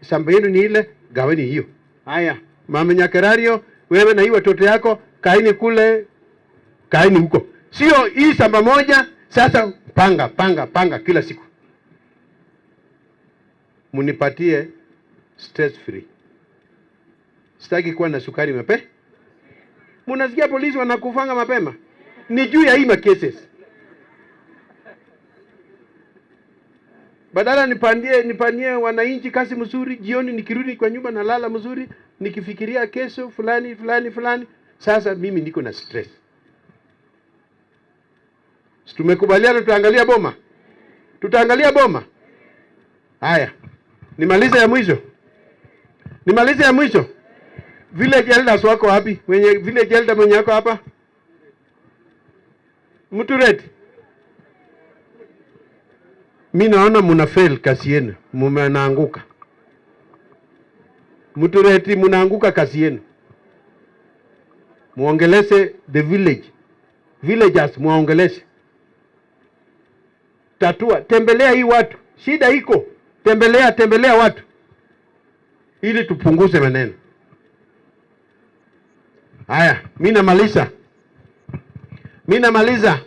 shamba yenu ni ile, gaweni hiyo. Haya, mama Nyakerario, wewe na hii watoto yako kaini kule, kaini huko. Sio hii shamba moja. Sasa panga panga panga kila siku, munipatie stress free. Sitaki kuwa na sukari mape. Munasikia polisi wanakufanga mapema, ni juu ya hii ma cases. Badala nipandie wananchi kazi mzuri, jioni nikirudi kwa nyumba nalala mzuri, nikifikiria kesho fulani fulani fulani. Sasa mimi niko na stress. Tumekubaliana tutaangalia boma, tutaangalia boma. Haya, nimalize ya mwisho, nimalize ya mwisho. Village elders wako wapi? Wenye village elder mwenye wako hapa? Mtureti. Mi naona muna fail kazi yenu, mumeanguka. Mtureti, munaanguka kazi yenu. Muongeleze the village. Villagers muongeleze. Tatua, tembelea hii watu. Shida iko. Tembelea, tembelea watu ili tupunguze maneno. Haya, mi namaliza. Mi namaliza.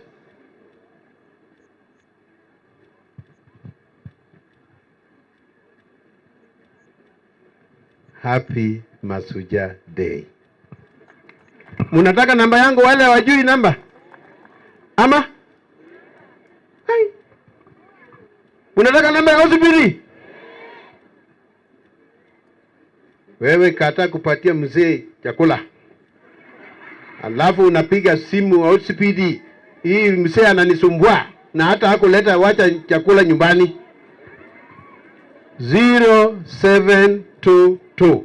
Happy Mashujaa Day. Munataka namba yangu wale hawajui namba? Ama? Hai. Munataka namba ya OCPD? Wewe kata kupatia mzee chakula, alafu unapiga simu OCPD, hii mzee ananisumbua na hata hakuleta wacha chakula nyumbani. 0722.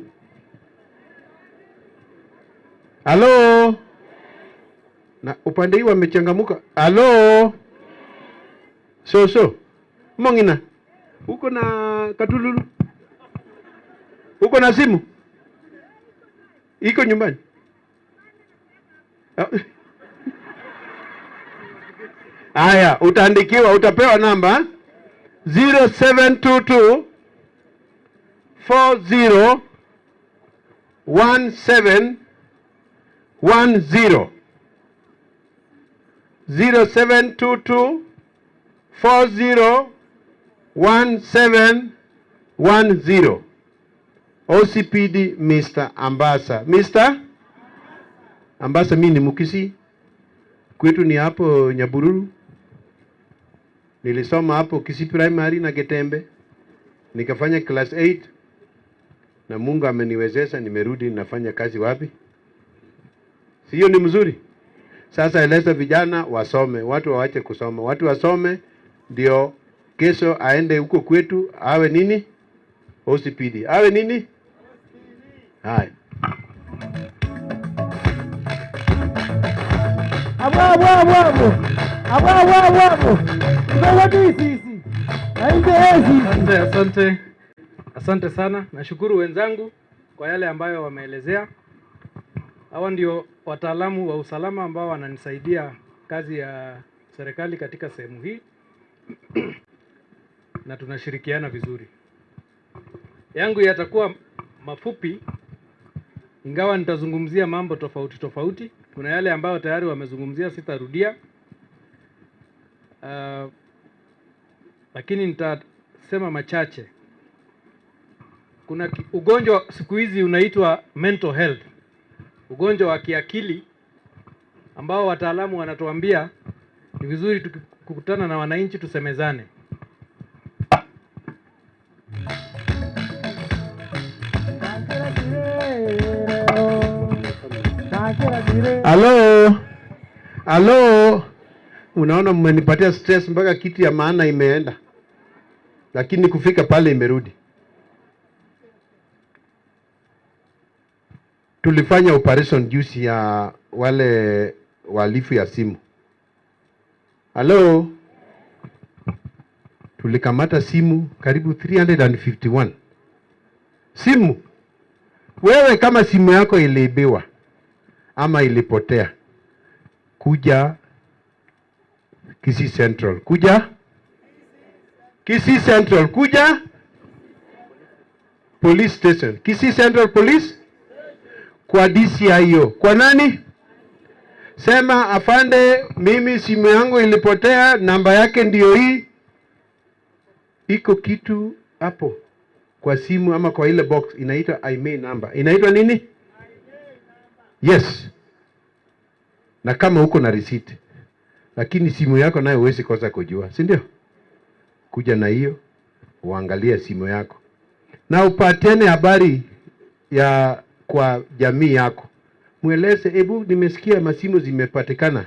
Halo? Na upande hii wamechangamuka. Halo? So so. Mongina. Uko na katululu? Uko na simu? Iko nyumbani? Haya, utaandikiwa, utapewa namba 0722 40 17 10. 0722 40 17 10. OCPD Mr. Ambassa. Mr. Ambassa, mimi ni Mukisi. Kwetu ni hapo Nyabururu. Nilisoma hapo Kisii Primary na Getembe. Nikafanya class 8. Na Mungu ameniwezesha nimerudi nafanya kazi wapi? Sio ni mzuri? Sasa eleza vijana wasome, watu waache kusoma. Watu wasome ndio kesho aende huko kwetu awe nini? OCPD. Awe nini? Haya. Abo abo abo abo. Abo abo abo abo. Sisi. Asante, asante. Asante sana. Nashukuru wenzangu kwa yale ambayo wameelezea. Hawa ndio wataalamu wa usalama ambao wananisaidia kazi ya serikali katika sehemu hii na tunashirikiana vizuri. Yangu yatakuwa mafupi, ingawa nitazungumzia mambo tofauti tofauti. Kuna yale ambayo tayari wamezungumzia, sitarudia. Lakini nitasema machache. Kuna ugonjwa siku hizi unaitwa mental health, ugonjwa wa kiakili ambao wataalamu wanatuambia ni vizuri tukikutana na wananchi tusemezane. Halo? Halo? Unaona mmenipatia stress mpaka kitu ya maana imeenda. Lakini kufika pale imerudi. Tulifanya operation juzi ya wale wahalifu ya simu. Halo? Tulikamata simu karibu 351 simu. Wewe kama simu yako iliibiwa ama ilipotea, kuja Kisii Central, kuja Kisii Central, kuja police station, Kisii Central Police, kwa DCIO. Kwa nani? Sema, "Afande, mimi simu yangu ilipotea, namba yake ndiyo hii." Iko kitu hapo kwa simu ama kwa ile box inaitwa IMEI number. Inaitwa nini? Yes. Na kama uko na receipt, lakini simu yako nayo huwezi kosa kujua, si ndio? Kuja na hiyo uangalie simu yako na upatiane habari ya kwa jamii yako, mweleze, "Hebu nimesikia masimu zimepatikana."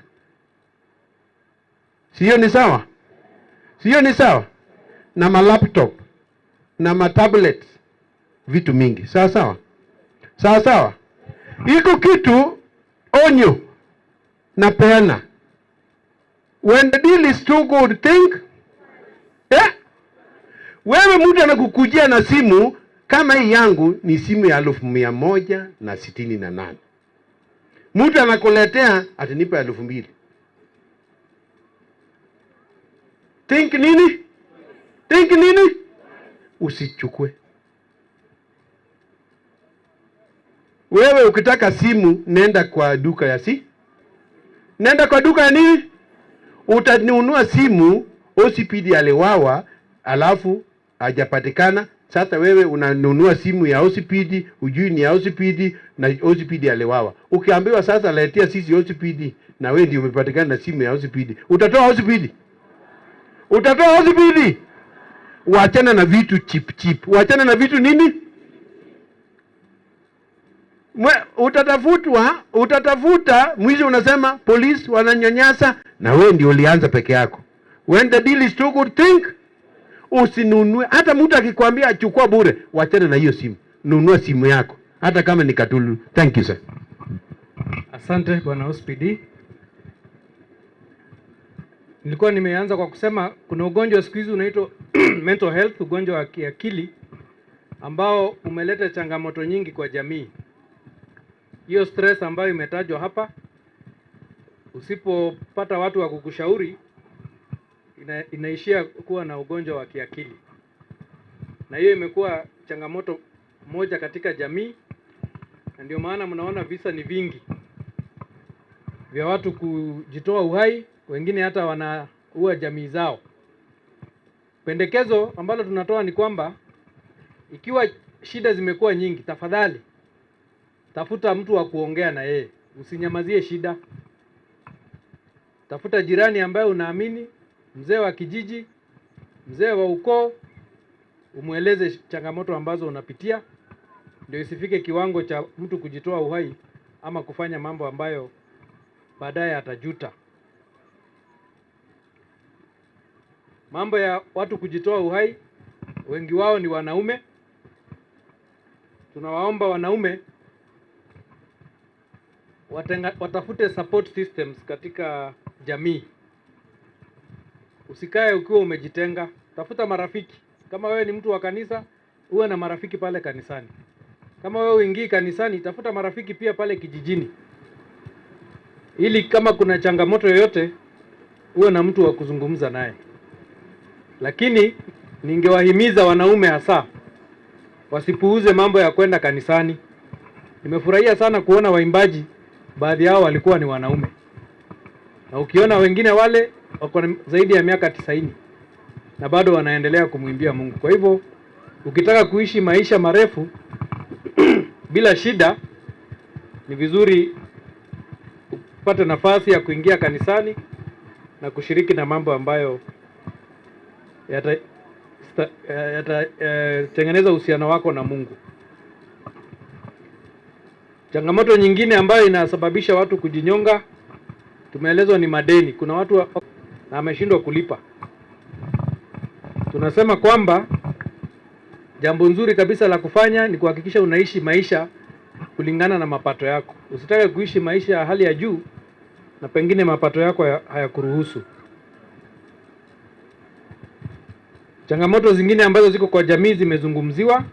Sio ni sawa? Sio ni sawa? Na malaptop na matablet, vitu mingi. Sawa sawa, sawa sawa. Iko kitu onyo napeana, when the deal is too good, think, eh? Wewe mtu anakukujia na simu kama hii yangu ni simu ya 168,000, mtu anakuletea atanipa 2,000. Think nini? Think nini? Usichukue. Wewe ukitaka simu, nenda kwa duka ya si, nenda kwa duka ya nini, utanunua simu. OCPD aliwawa, alafu hajapatikana. Sasa wewe unanunua simu ya OCPD, ujui ni ya OCPD na OCPD aliwawa. Ukiambiwa sasa letea sisi OCPD na wewe ndio umepatikana na simu ya OCPD, utatoa OCPD? Utatoa OCPD? Wachana na vitu cheap cheap, wachana na vitu nini? Utatafutwa, utatafuta mwizi, unasema polisi wananyanyasa, na wewe ndio ulianza peke yako. When the deal is too good, think. Usinunue. Hata mtu akikwambia achukua bure, wachana na hiyo simu, nunua simu yako, hata kama ni katulu. Thank you, sir. Asante, Bwana OCPD. Nilikuwa nimeanza kwa kusema kuna ugonjwa siku hizi unaitwa mental health, ugonjwa wa kiakili ambao umeleta changamoto nyingi kwa jamii. Hiyo stress ambayo imetajwa hapa, usipopata watu wa kukushauri inaishia kuwa na ugonjwa wa kiakili, na hiyo imekuwa changamoto moja katika jamii, na ndio maana mnaona visa ni vingi vya watu kujitoa uhai, wengine hata wanaua jamii zao. Pendekezo ambalo tunatoa ni kwamba ikiwa shida zimekuwa nyingi, tafadhali tafuta mtu wa kuongea na yeye, usinyamazie shida. Tafuta jirani ambaye unaamini, mzee wa kijiji, mzee wa ukoo, umweleze changamoto ambazo unapitia, ndio isifike kiwango cha mtu kujitoa uhai ama kufanya mambo ambayo baadaye atajuta. Mambo ya watu kujitoa uhai, wengi wao ni wanaume. Tunawaomba wanaume watafute support systems katika jamii. Usikae ukiwa umejitenga, tafuta marafiki. Kama wewe ni mtu wa kanisa, uwe na marafiki pale kanisani. Kama wewe uingii kanisani, tafuta marafiki pia pale kijijini, ili kama kuna changamoto yoyote uwe na mtu wa kuzungumza naye. Lakini ningewahimiza wanaume hasa wasipuuze mambo ya kwenda kanisani. Nimefurahia sana kuona waimbaji baadhi yao walikuwa ni wanaume, na ukiona wengine wale wako zaidi ya miaka 90 na bado wanaendelea kumwimbia Mungu. Kwa hivyo ukitaka kuishi maisha marefu bila shida, ni vizuri upate nafasi ya kuingia kanisani na kushiriki na mambo ambayo yatatengeneza uhusiano wako na Mungu. Changamoto nyingine ambayo inasababisha watu kujinyonga, tumeelezwa ni madeni. Kuna watu na ameshindwa kulipa. Tunasema kwamba jambo nzuri kabisa la kufanya ni kuhakikisha unaishi maisha kulingana na mapato yako. Usitake kuishi maisha ya hali ya juu na pengine mapato yako hayakuruhusu. Changamoto zingine ambazo ziko kwa jamii zimezungumziwa.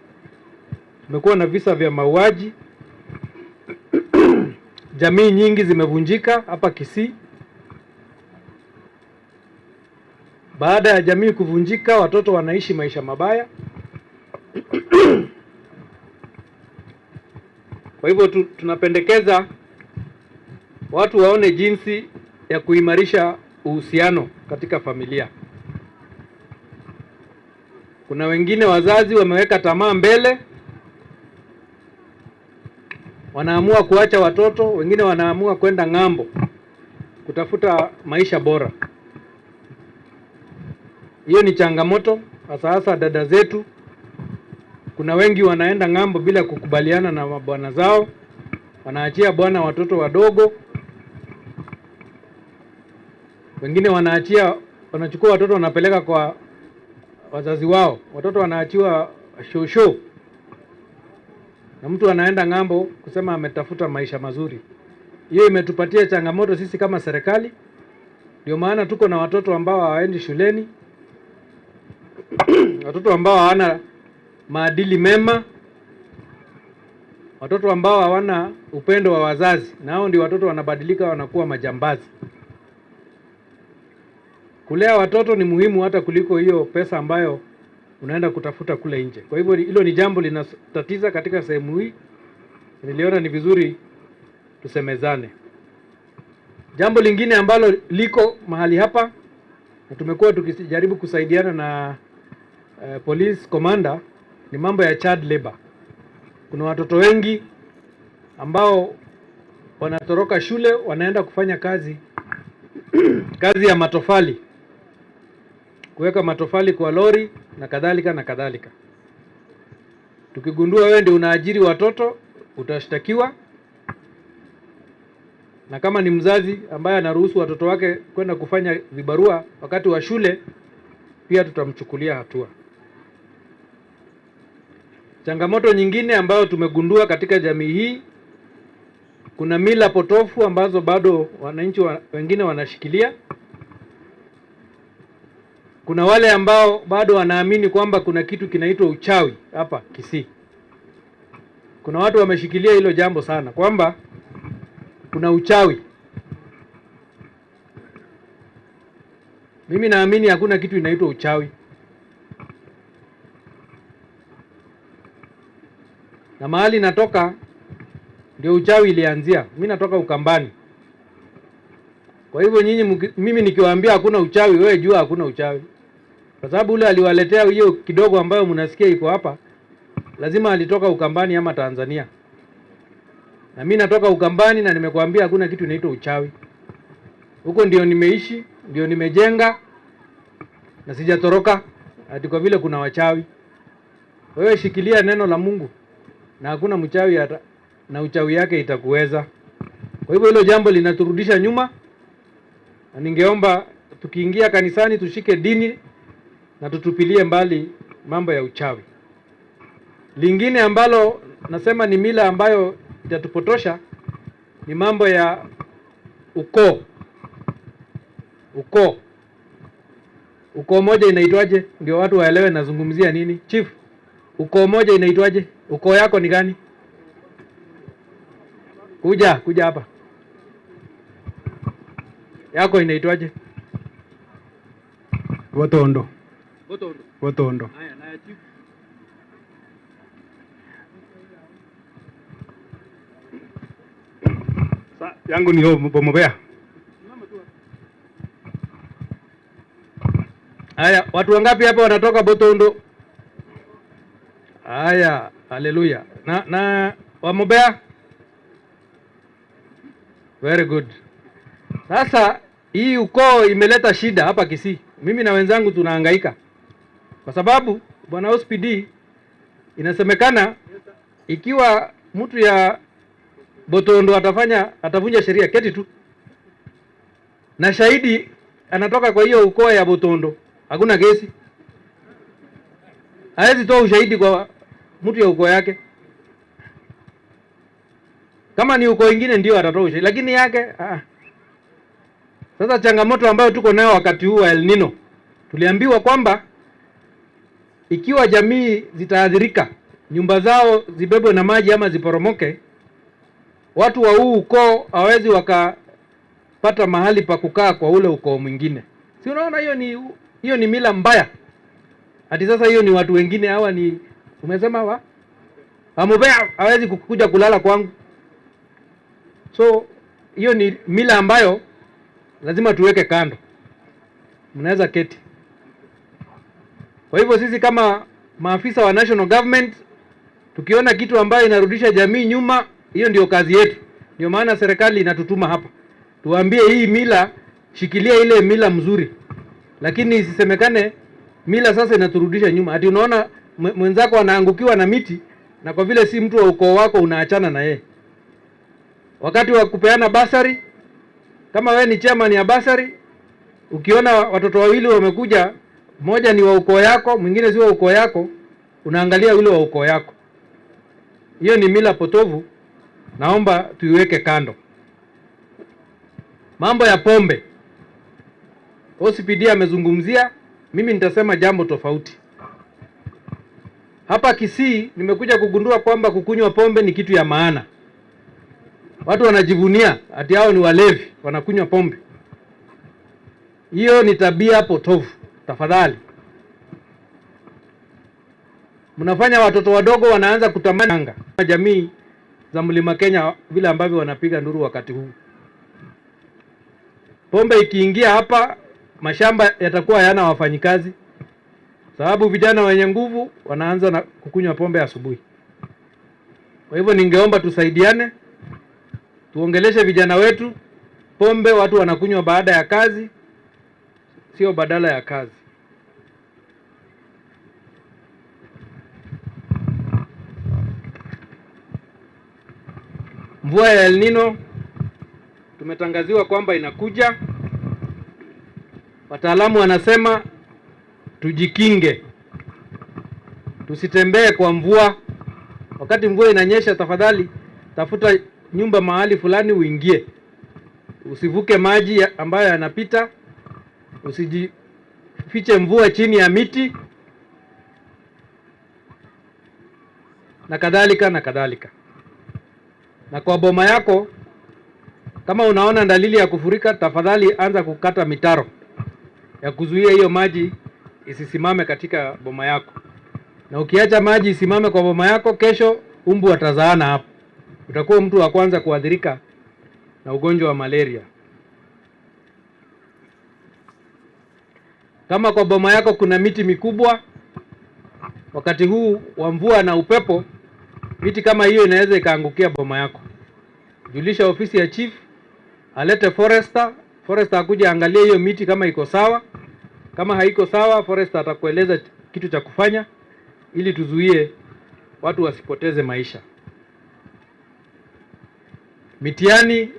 Tumekuwa na visa vya mauaji, jamii nyingi zimevunjika hapa Kisii. Baada ya jamii kuvunjika, watoto wanaishi maisha mabaya. Kwa hivyo tunapendekeza watu waone jinsi ya kuimarisha uhusiano katika familia. Kuna wengine wazazi wameweka tamaa mbele, wanaamua kuacha watoto, wengine wanaamua kwenda ng'ambo kutafuta maisha bora. Hiyo ni changamoto, hasa hasa dada zetu. Kuna wengi wanaenda ng'ambo bila kukubaliana na mabwana zao, wanaachia bwana watoto wadogo. Wengine wanachukua watoto wanapeleka kwa wazazi wao, watoto wanaachiwa shosho, na mtu anaenda ng'ambo kusema ametafuta maisha mazuri. Hiyo imetupatia changamoto sisi kama serikali. Ndio maana tuko na watoto ambao hawaendi shuleni, watoto ambao hawana maadili mema, watoto ambao hawana upendo wa wazazi, na hao ndio watoto wanabadilika, wanakuwa majambazi. Kulea watoto ni muhimu hata kuliko hiyo pesa ambayo unaenda kutafuta kule nje. Kwa hivyo hilo ni jambo linatatiza katika sehemu hii. Niliona ni vizuri tusemezane. Jambo lingine ambalo liko mahali hapa na tumekuwa tukijaribu kusaidiana na police commander ni mambo ya child labor. Kuna watoto wengi ambao wanatoroka shule wanaenda kufanya kazi kazi ya matofali, kuweka matofali kwa lori na kadhalika na kadhalika. Tukigundua wewe ndio unaajiri watoto utashtakiwa, na kama ni mzazi ambaye anaruhusu watoto wake kwenda kufanya vibarua wakati wa shule, pia tutamchukulia hatua. Changamoto nyingine ambayo tumegundua katika jamii hii, kuna mila potofu ambazo bado wananchi wengine wanashikilia. Kuna wale ambao bado wanaamini kwamba kuna kitu kinaitwa uchawi hapa Kisii. Kuna watu wameshikilia hilo jambo sana kwamba kuna uchawi. Mimi naamini hakuna kitu inaitwa uchawi. Na mahali natoka ndio uchawi ilianzia. Mimi natoka Ukambani. Kwa hivyo nyinyi, mimi nikiwaambia hakuna uchawi, wewe jua hakuna uchawi. Kwa sababu ule aliwaletea hiyo kidogo ambayo mnasikia iko hapa, lazima alitoka Ukambani ama Tanzania. Na mimi natoka Ukambani na nimekuambia hakuna kitu inaitwa uchawi. Huko ndio nimeishi, ndio nimejenga na sijatoroka ati kwa vile kuna wachawi. Wewe shikilia neno la Mungu na hakuna mchawi na uchawi yake itakuweza. Kwa hivyo hilo jambo linaturudisha nyuma, na ningeomba tukiingia kanisani tushike dini na tutupilie mbali mambo ya uchawi. Lingine ambalo nasema ni mila ambayo itatupotosha ni mambo ya ukoo. Ukoo. Ukoo moja inaitwaje? Ndio watu waelewe nazungumzia nini. Chief, ukoo moja inaitwaje? Ukoo yako ni gani? Kuja hapa. Yako inaitwaje? Botondo. Botondo. Haya, na chief. Yangu ni Bomobea. Haya, watu wangapi hapa wanatoka Botondo? Haya, haleluya. Na Wamobea? Very good. Sasa hii ukoo imeleta shida hapa Kisii. Mimi na wenzangu tunahangaika. Kwa sababu bwana OCPD, inasemekana ikiwa mtu ya Botondo atavunja sheria, keti tu. Na shahidi anatoka kwa hiyo ukoo ya Botondo, hakuna kesi. Hawezi toa ushahidi kwa mtu ya ukoo yake. Kama ni ukoo ingine ndio atatoa ushahidi, lakini yake Sasa changamoto ambayo tuko nayo wakati huu wa El Nino, tuliambiwa kwamba Ikiwa jamii zitaathirika, nyumba zao zibebwe na maji ama ziporomoke, watu wa huu ukoo hawezi wakapata mahali pa kukaa kwa ule ukoo mwingine. Si unaona hiyo ni mila mbaya. Ati sasa hiyo ni watu wengine hawa ni umesema wa Amubea hawezi kukuja kulala kwangu. So hiyo ni mila ambayo lazima tuweke kando. Mnaweza keti. Kwa hivyo sisi kama maafisa wa national government tukiona kitu ambayo inarudisha jamii nyuma, hiyo ndio kazi yetu. Ndio maana serikali inatutuma hapa tuambie hii mila, shikilia ile mila mzuri, lakini isisemekane mila sasa inaturudisha nyuma. Ati unaona mwenzako anaangukiwa na miti, na kwa vile si mtu wa ukoo wako unaachana na yeye. Wakati wa kupeana bursary, kama wewe ni chairman ya bursary, ukiona watoto wawili wamekuja, mmoja ni wa ukoo yako, mwingine si wa ukoo yako, unaangalia yule wa ukoo yako. Hiyo ni mila potovu, naomba tuiweke kando. Mambo ya pombe, OCPD amezungumzia, mimi nitasema jambo tofauti. Hapa Kisii nimekuja kugundua kwamba kukunywa pombe ni kitu ya maana. Watu wanajivunia ati hao ni walevi, wanakunywa pombe. Hiyo ni tabia potovu. Tafadhali, mnafanya watoto wadogo wanaanza kutamani anga. Jamii za Mlima Kenya vile ambavyo wanapiga nduru wakati huu. Pombe ikiingia hapa, mashamba yatakuwa hayana wafanyikazi, sababu vijana wenye nguvu wanaanza na kukunywa pombe asubuhi. Kwa hivyo ningeomba tusaidiane, tuongeleshe vijana wetu. Pombe watu wanakunywa baada ya kazi, sio badala ya kazi. Mvua ya El Nino tumetangaziwa kwamba inakuja. Wataalamu wanasema tujikinge, tusitembee kwa mvua. Wakati mvua inanyesha, tafadhali tafuta nyumba mahali fulani uingie, usivuke maji ambayo yanapita, usijifiche mvua chini ya miti na kadhalika na kadhalika. Na kwa boma yako, kama unaona dalili ya kufurika, tafadhali anza kukata mitaro ya kuzuia hiyo maji isisimame katika boma yako. Na ukiacha maji isimame kwa boma yako, kesho umbu watazaana hapo. Utakuwa mtu wa kwanza kuathirika na ugonjwa wa malaria. Kama kwa boma yako kuna miti mikubwa, wakati huu wa mvua na upepo, miti kama hiyo inaweza ikaangukia boma yako. Julisha ofisi ya chief, alete forester, forester akuje angalie hiyo miti kama iko sawa. Kama haiko sawa, forester atakueleza kitu cha kufanya ili tuzuie watu wasipoteze maisha. Mitihani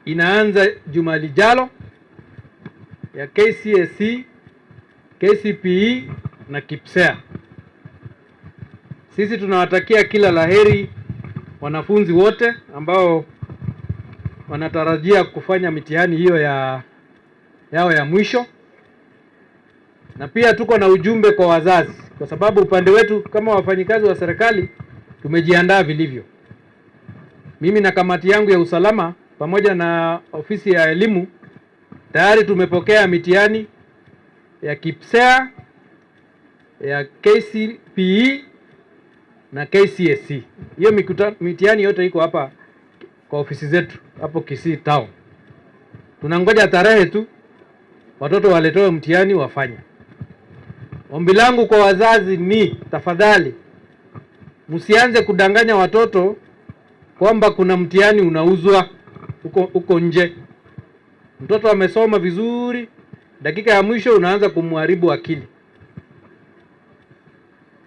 inaanza juma lijalo ya KCSE, KCPE na KPSEA. Sisi tunawatakia kila laheri wanafunzi wote ambao wanatarajia kufanya mitihani hiyo yao ya mwisho. Na pia tuko na ujumbe kwa wazazi, kwa sababu upande wetu kama wafanyikazi wa serikali tumejiandaa vilivyo. Mimi na kamati yangu ya usalama pamoja na ofisi ya elimu tayari tumepokea mitihani ya KPSEA, ya KCPE na KCSE. Hiyo mitihani yote iko hapa kwa ofisi zetu hapo Kisii Town. Tunangoja tarehe tu watoto waletewe mtihani wafanye. Ombi langu kwa wazazi ni tafadhali, msianze kudanganya watoto kwamba kuna mtihani unauzwa huko nje. Mtoto amesoma vizuri, dakika ya mwisho unaanza kumharibu akili.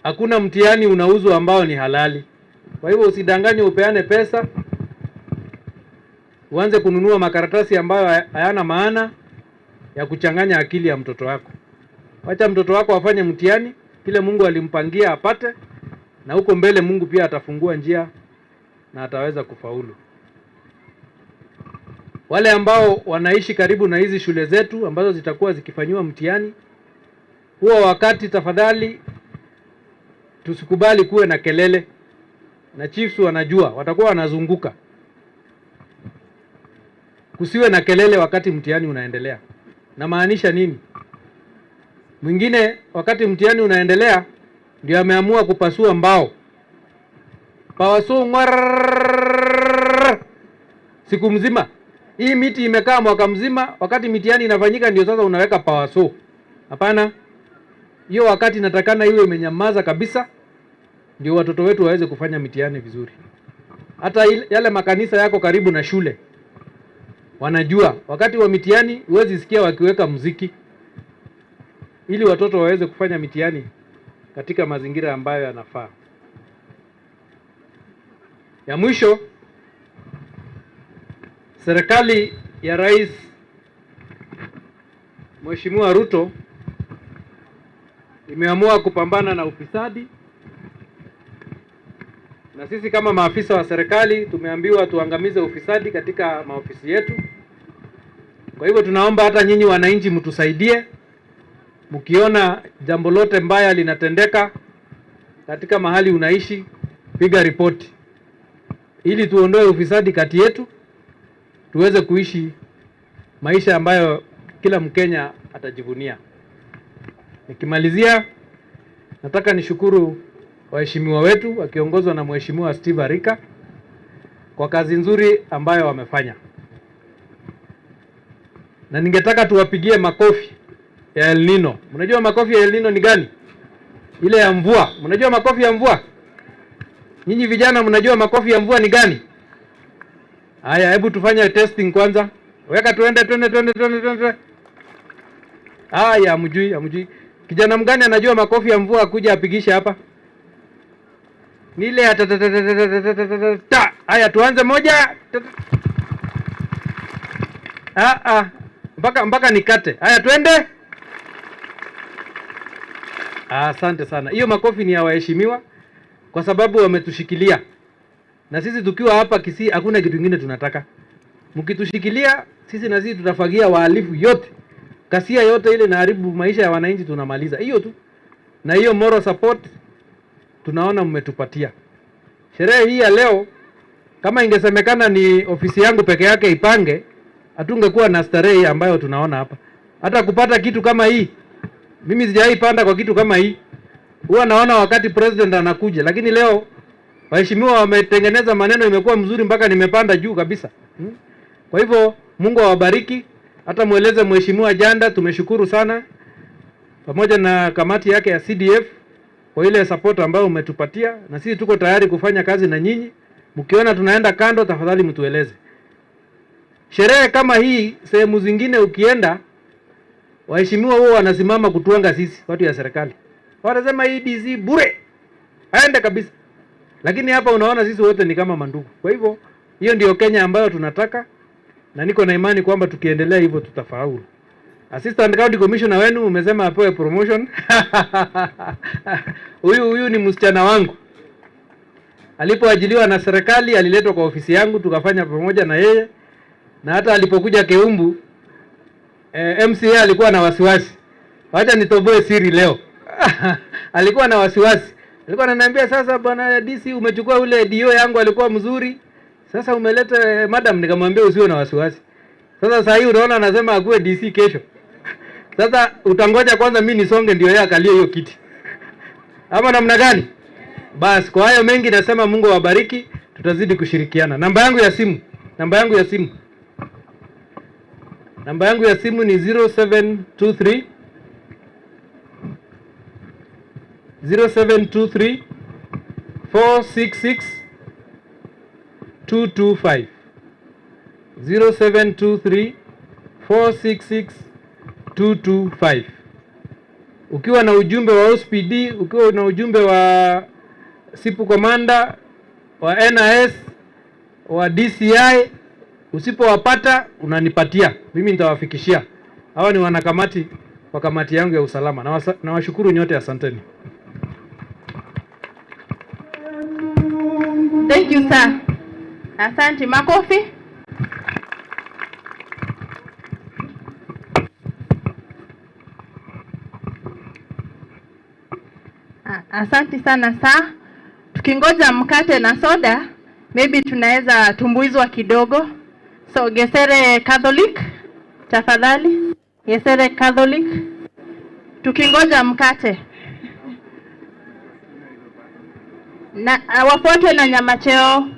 Hakuna mtihani unauzwa ambao ni halali. Kwa hivyo usidanganye, upeane pesa, uanze kununua makaratasi ambayo hayana maana ya kuchanganya akili ya mtoto wako. Wacha mtoto wako afanye mtihani kile Mungu alimpangia apate, na huko mbele Mungu pia atafungua njia na ataweza kufaulu. Wale ambao wanaishi karibu na hizi shule zetu ambazo zitakuwa zikifanyiwa mtihani, huo wakati tafadhali Tusikubali kuwe na kelele, na chiefs wanajua, watakuwa wanazunguka. Kusiwe na kelele wakati mtihani unaendelea. Namaanisha nini? Mwingine wakati mtihani unaendelea ndio ameamua kupasua mbao power saw siku mzima. Hii miti imekaa mwaka mzima, wakati mitihani inafanyika ndio sasa unaweka power saw. Hapana, hiyo wakati inatakana iwe imenyamaza kabisa, ndio watoto wetu waweze kufanya mitihani vizuri. Hata yale makanisa yako karibu na shule wanajua wakati wa mitihani huwezi sikia wakiweka muziki, ili watoto waweze kufanya mitihani katika mazingira ambayo yanafaa. Ya mwisho, serikali ya Rais Mheshimiwa Ruto imeamua kupambana na ufisadi, na sisi kama maafisa wa serikali tumeambiwa tuangamize ufisadi katika maofisi yetu. Kwa hivyo tunaomba hata nyinyi wananchi mtusaidie, mkiona jambo lote mbaya linatendeka katika mahali unaishi, piga ripoti ili tuondoe ufisadi kati yetu, tuweze kuishi maisha ambayo kila Mkenya atajivunia. Nikimalizia, nataka nishukuru waheshimiwa wetu wakiongozwa na Mheshimiwa Steve Arika kwa kazi nzuri ambayo wamefanya, na ningetaka tuwapigie makofi ya El Nino. Mnajua makofi ya El Nino ni gani? Ile ya mvua. Mnajua makofi ya mvua? Nyinyi vijana mnajua makofi ya mvua ni gani? Haya, hebu tufanye testing kwanza. Weka tuende tuende tuende tuende tuende. Haya, hamjui, hamjui. Kijana mgani anajua makofi ya mvua akuja apigishe hapa? Ni ile ya ta ta ta ta ta ta ta ta ta ta. Haya, tuanze moja. Ah ah. Mpaka nikate. Haya, twende. Asante sana. Hiyo makofi ni ya waheshimiwa kwa sababu wametushikilia. Na sisi tukiwa hapa Kisii hakuna kitu kingine tunataka. Mkitushikilia sisi na sisi tutafagia wahalifu yote. Kasia yote ile inaharibu maisha ya wananchi tunamaliza. Hiyo tu. Na hiyo moral support tunaona mmetupatia. Sherehe hii ya leo kama ingesemekana ni ofisi yangu peke yake ipange, hatungekuwa na starehe ambayo tunaona hapa. Hata kupata kitu kama hii, mimi sijawahi panda kwa kitu kama hii. Huwa naona wakati president anakuja, lakini leo waheshimiwa wametengeneza maneno, imekuwa mzuri mpaka nimepanda juu kabisa. Kwa hivyo Mungu awabariki. Hata mueleze Mheshimiwa Janda tumeshukuru sana, pamoja na kamati yake ya CDF kwa ile support ambayo umetupatia, na sisi tuko tayari kufanya kazi na nyinyi. Mkiona tunaenda kando, tafadhali mtueleze. Sherehe kama hii sehemu zingine ukienda, waheshimiwa huwa wanasimama kutuanga sisi watu ya serikali, wanasema hii DC bure, aende kabisa. Lakini hapa unaona sisi wote ni kama mandugu. Kwa hivyo hiyo ndio Kenya ambayo tunataka, na niko na imani kwamba tukiendelea hivyo tutafaulu. Assistant County Commissioner wenu umesema apewe promotion. Huyu ni msichana wangu. Alipoajiliwa na serikali aliletwa kwa ofisi yangu tukafanya pamoja na yeye, na hata alipokuja Keumbu MCA alikuwa na wasiwasi. Wacha nitoboe siri leo. Alikuwa na wasiwasi. Alikuwa ananiambia, sasa bwana DC umechukua ule DO yangu alikuwa mzuri, sasa umeleta madam. Nikamwambia usiwe na wasiwasi. Sasa sasa hii unaona anasema akuwe DC kesho. Sasa utangoja kwanza mimi nisonge ndio yeye akalie hiyo kiti. Ama namna gani? Bas, kwa hayo mengi nasema Mungu awabariki, tutazidi kushirikiana. Namba yangu ya simu, namba yangu ya simu. Namba yangu ya simu ni 0723 0723 466 225. 0723 466 225. Ukiwa na ujumbe wa OCPD, ukiwa na ujumbe wa SIPU Commander, wa NIS, wa DCI, usipowapata unanipatia mimi, nitawafikishia. Hawa ni wanakamati wa kamati yangu ya usalama. Nawashukuru nyote, asanteni. Thank you sir. Asante, makofi. Asante sana saa. Tukingoja mkate na soda, maybe tunaweza tumbuizwa kidogo. So Gesere Catholic, tafadhali. Gesere Catholic. Tukingoja mkate. Na wafuatwe na Nyamacheo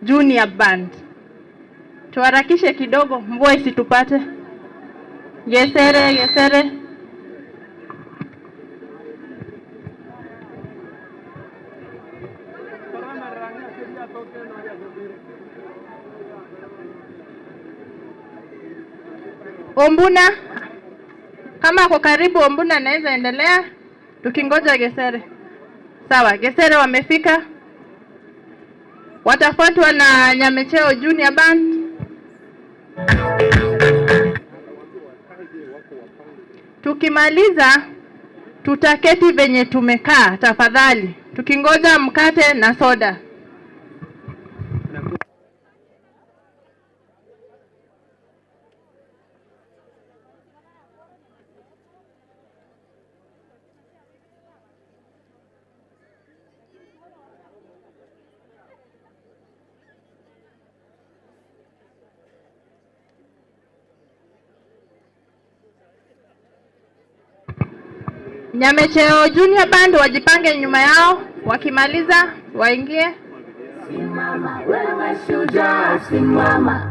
Junior Band. Tuharakishe kidogo, mvua isitupate. Gesere, Gesere. Ombuna, kama ako karibu Ombuna anaweza endelea tukingoja Gesere. Sawa, Gesere wamefika. Watafuatwa na Nyamecheo Junior Band. Tukimaliza tutaketi venye tumekaa tafadhali, tukingoja mkate na soda. Nyamecheo Junior Band wajipange nyuma yao, wakimaliza waingie. Simama wewe shujaa, simama.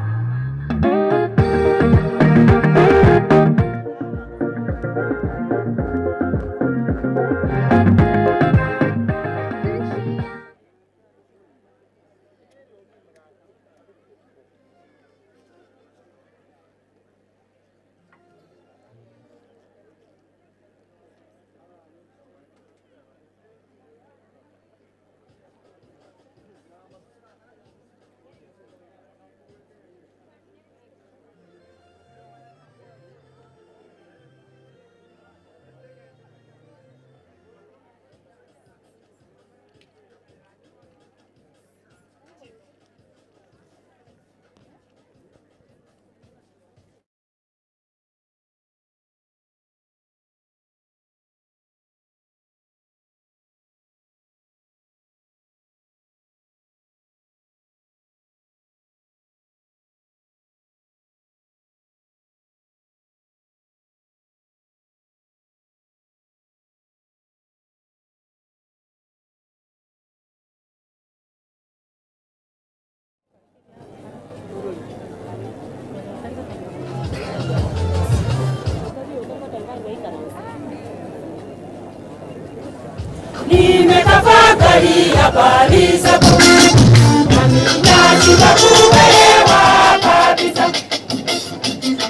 Nimetafakari habari zako, nami nashindwa kuelewa kabisa.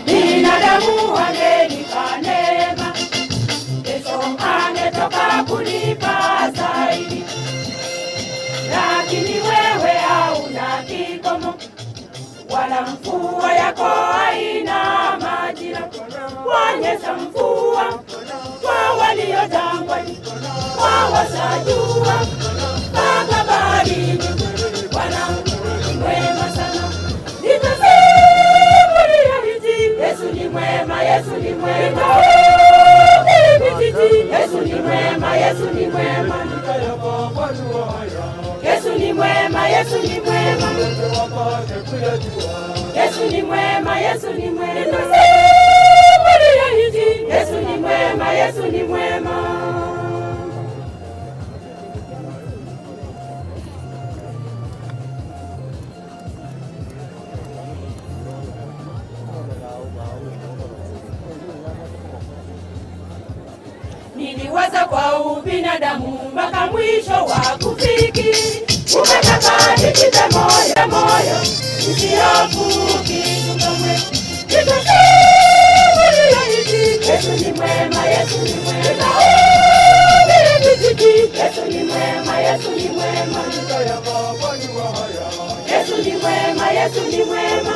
Binadamu wangenipa neema, kesho angetoka kulipa zaidi. Lakini wewe hauna kikomo, wala mvua yako haina majira. Wanyesha mvua kwa walio jangwani, kwa wasajua mpaka baharini. Bwana ni mwema sana, nitasimulia hiji. Yesu ni mwema, Yesu ni mwema. Yesu ni mwema, Yesu ni mwema. Yesu ni mwema, Yesu ni mwema. Yesu ni mwema, Yesu ni mwema. Nitasimulia hiji. Yesu ni mwema, Yesu ni mwema. Niliwaza kwa ubinadamu mpaka mwisho wa kufikiri. Umekata nijipe moyo, moyo usiofuki kamwe. Nitasimulia hiji. Yesu ni mwema, Yesu ni mwema. Yesu ni mwema, Yesu ni mwema. Yesu ni mwema, Yesu ni mwema.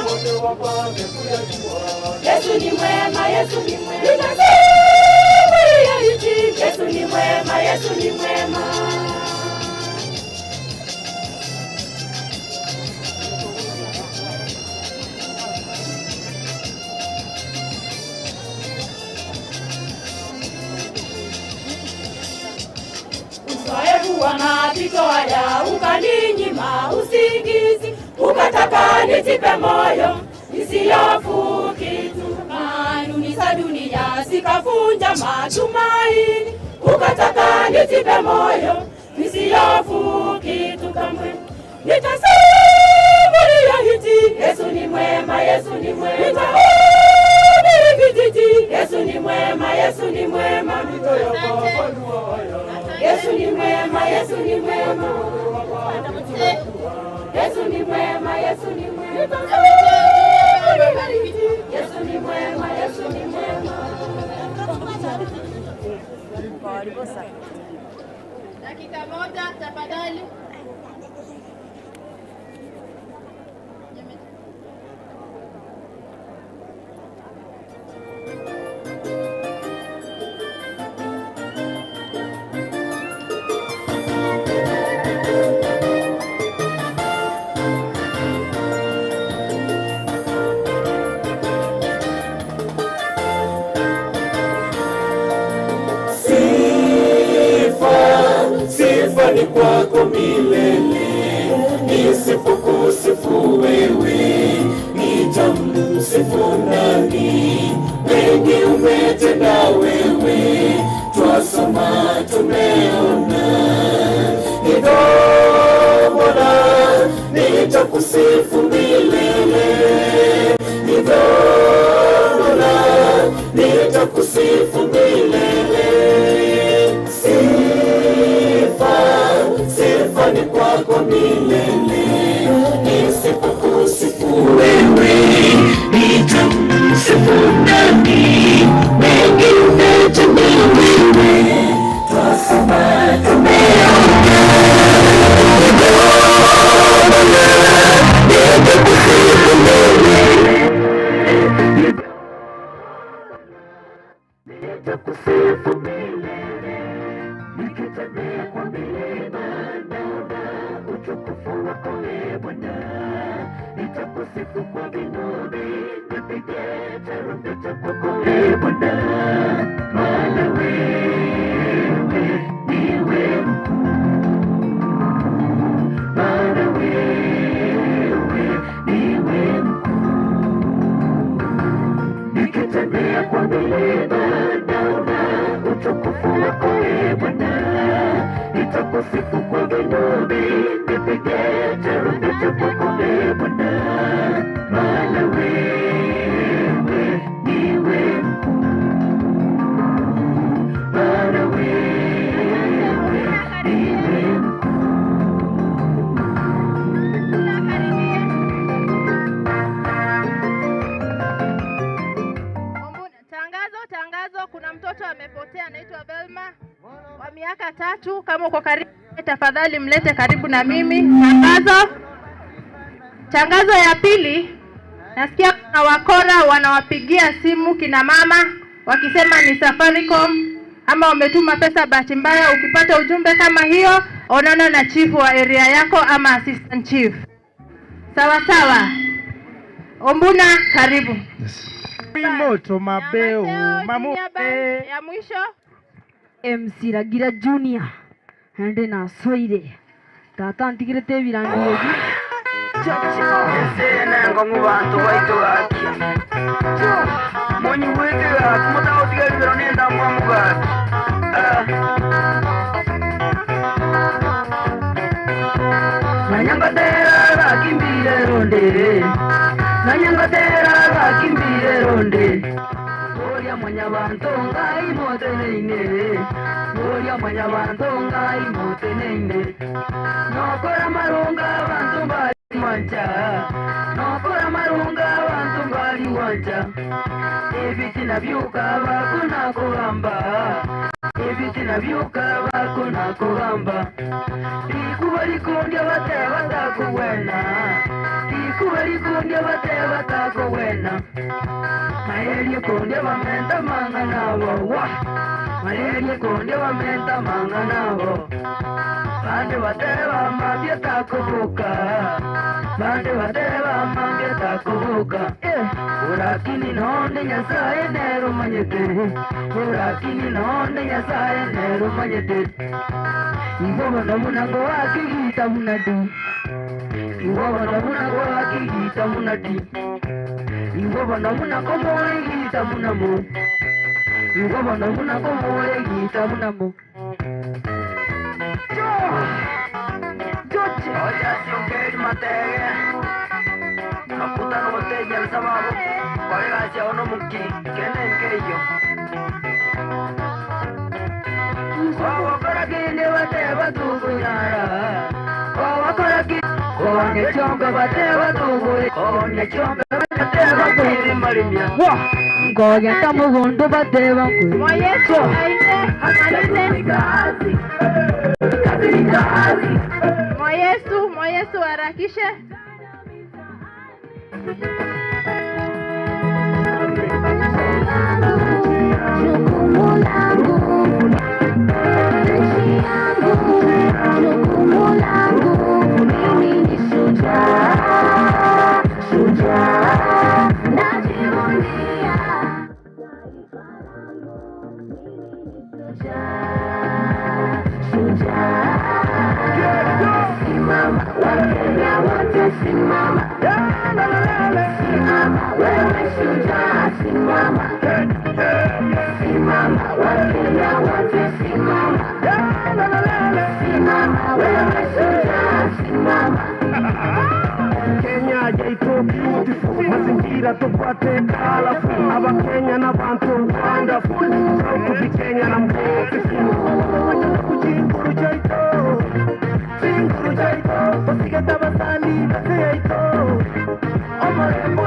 Yesu ni mwema, Yesu ni mwema. Nitasimulia hiji. Yesu ni mwema, Yesu ni mwema. Mazito haya ukaninyima usingizi, ukataka nitipe moyo nisihofu kitu. Kanuni za dunia zikavunja matumaini, ukataka nitipe moyo nisihofu kitu kamwe. Nitasimulia hiti, Yesu ni mwema, Yesu ni mwema. Nitahubiri vijiji, Yesu ni mwema, Yesu ni mwema. Yesu ni mwema, Yesu ni mwema. Yesu ni mwema, Yesu ni mwema. Yesu ni mwema, Yesu ni mwema. Dakika moja tafadhali. Sifa ni kwako milele, nisipokusifu wewe, nitamsifu nani? Mengi umetenda wewe, twasoma tumeona. Hivyo Bwana, nitakusifu milele. Hivyo Bwana, nitakusifu milele. Sifa ni kwako milele, nisipokusifu wewe, nitamsifu nani? Mengi umetenda wewe, twasoma tumeona. Nitakusifu milele, nitakusifu milele. Nikitembea kwa milima naona utukufu wako e Bwana, nitakusifu kwa vinubi, nipige tarumbeta kwako e Bwana, maana wewe ndiwe mkuu, maana wewe ndiwe mkuu. Nikitembea kwa milima naona utukufu wako e Bwana, nitakusifu kwa vinubi, nipige tarumbeta kwako e Bwana, maana wewe ndiwe mkuu, maana wewe ndiwe mkuu. Tangazo, kuna mtoto amepotea anaitwa Velma wa miaka 3. Kama uko karibu tafadhali mlete karibu na mimi. Tangazo ya pili, nasikia kuna wakora wanawapigia simu kina mama wakisema ni Safaricom ama wametuma pesa bahati mbaya. Ukipata ujumbe kama hiyo, onana na chief wa area yako ama assistant chief. Sawa sawa. Ombuna, karibu. Yes. Moto mabeo mamu ya mwisho MC Ragira Junior hende na soire tata ntigirete birangi ebi nengo mu bantu baitu gakia monyigwete gaki motagũtiga bibero nenda mwa mugaki nanyangatera gakimbire ronde nanyangatera gakimbire ronde oria mwanyabantu ngai moteneine oria mwanyabantu ngai moteneine nokora marunga bantu mbali wancha nokora marunga bantu mbali wancha ebitina byuka bakuna kugamba ebitina byuka bakuna kugamba likuba likundya bateba takuwena likuba likundya bateba takuwena mayelie kundya bamenta manga nabo wa mayelie kundya bamenta manga nabo bande bateba mambya takubuka bande bateba mambya takubuka urakini nonde nyasaye nerumanyete urakini nonde nyasaye nerumanyete Iwabona munango wakigita munadi. Iwabona munango wakigita munadi. Iwabona munango moigita munamo. Iwabona munango moigita munamo. Oya si matege Makutano botella el sábado Colega hacia uno muki Kenen keyo Wakora kinde bate batugunyara Wakora kinde Konye chonga bate batugure Konye chonga bate batugure marimia Ngoja tamugondo bate bakure Mwayesu aine amalize kazi Kazi kazi. Mwayesu, Mwayesu harakishe. Jukumu langu, nchi yangu, jukumu langu, mimi ni shujaa, shujaa, najivunia. Shujaa, shujaa. Simama, Wakenya wote simama. Simama, wewe shujaa, simama. Simama, Wakenya wote simama. Simama, wewe shujaa, simama. Kenya yaito beautiful, mazingira tupate colorful. Abakenya na bantu wonderful, proud to be Kenyan, I'm beautiful. Kuchinguru chaito, chinguru chaito, basigata basani baseito, omorembo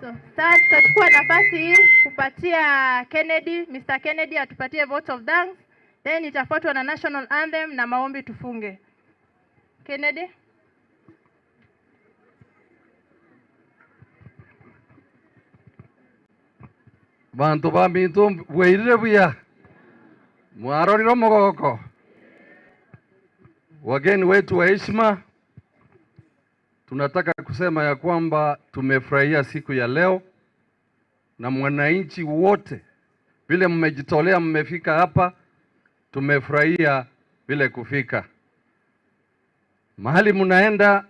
So, sasa tutachukua nafasi hii kupatia Kennedy, Mr. Kennedy atupatie vote of thanks, then itafuatwa na national anthem na maombi tufunge. Kennedy. Bantu ba mintu bweirire buya mwarorire omogoko. Wageni wetu wa heshima, tunataka kusema ya kwamba tumefurahia siku ya leo, na mwananchi wote vile mmejitolea mmefika hapa, tumefurahia vile kufika mahali mnaenda.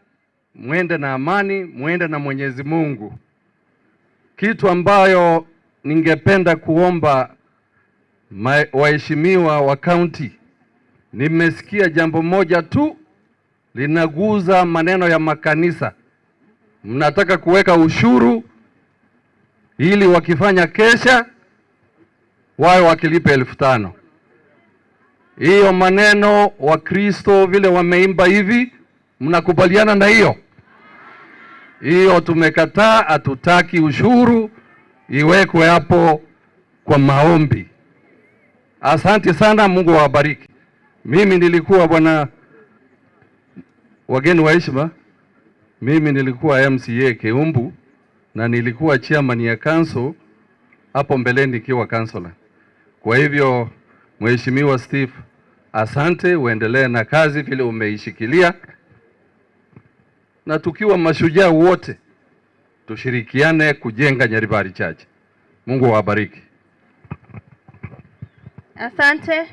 Muende na amani, muende na Mwenyezi Mungu. Kitu ambayo ningependa kuomba Waheshimiwa wa county, nimesikia jambo moja tu linaguza maneno ya makanisa. Mnataka kuweka ushuru ili wakifanya kesha wawe wakilipa 5,000. Hiyo maneno Wakristo vile wameimba hivi, mnakubaliana na hiyo? Hiyo tumekataa, hatutaki ushuru iwekwe hapo kwa maombi. Asante sana, Mungu awabariki. Mimi nilikuwa, bwana wageni wa heshima, mimi nilikuwa MCA Keumbu na nilikuwa chairman ya council hapo mbeleni nikiwa councillor. Kwa hivyo Mheshimiwa Steve, asante, uendelee na kazi vile umeishikilia, na tukiwa mashujaa wote tushirikiane kujenga Nyaribari Chache. Mungu awabariki. Asante.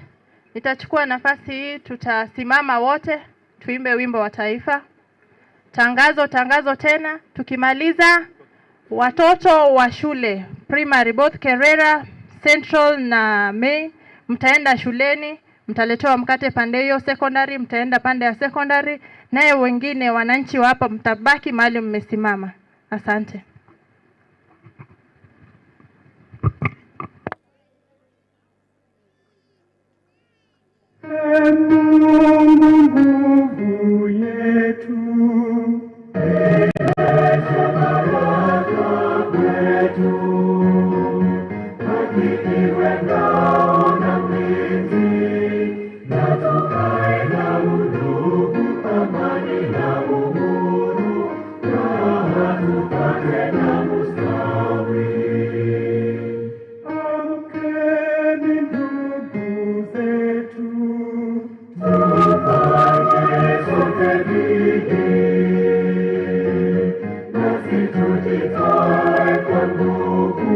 Nitachukua nafasi hii, tutasimama wote tuimbe wimbo wa taifa. Tangazo, tangazo tena. Tukimaliza, watoto wa shule primary both Kerera, Central na Main, mtaenda shuleni, mtaletewa mkate pande hiyo. Secondary mtaenda pande ya secondary, naye wengine wananchi wa hapa mtabaki mahali mmesimama. Asante. Mungu nguvu yetu, baraka kwetu, haki iwe ngao na mlinzi, na tukae na undugu, amani na uhuru, raha tupate na ustawi. Amkeni ndugu zetu, tufanye sote bidii, nasi tujitoe kwa nguvu,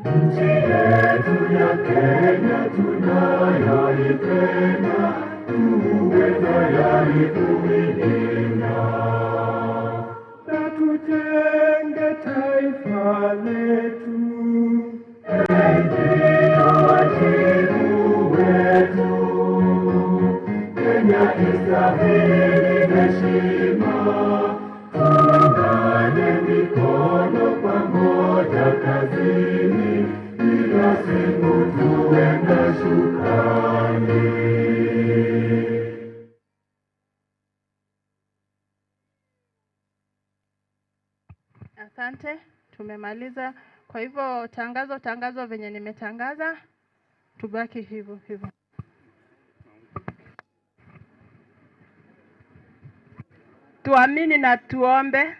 nchi yetu ya Kenya tunayoipenda, tuwe tayari kuilinda. Na tujenge taifa letu, ndio wajibu wetu. Kenya istahili heshima, tuungane mikono pamoja kazini, kila siku tuwe na shukrani. Asante, tumemaliza. Kwa hivyo tangazo, tangazo venye nimetangaza, tubaki hivyo hivyo. Tuamini na tuombe.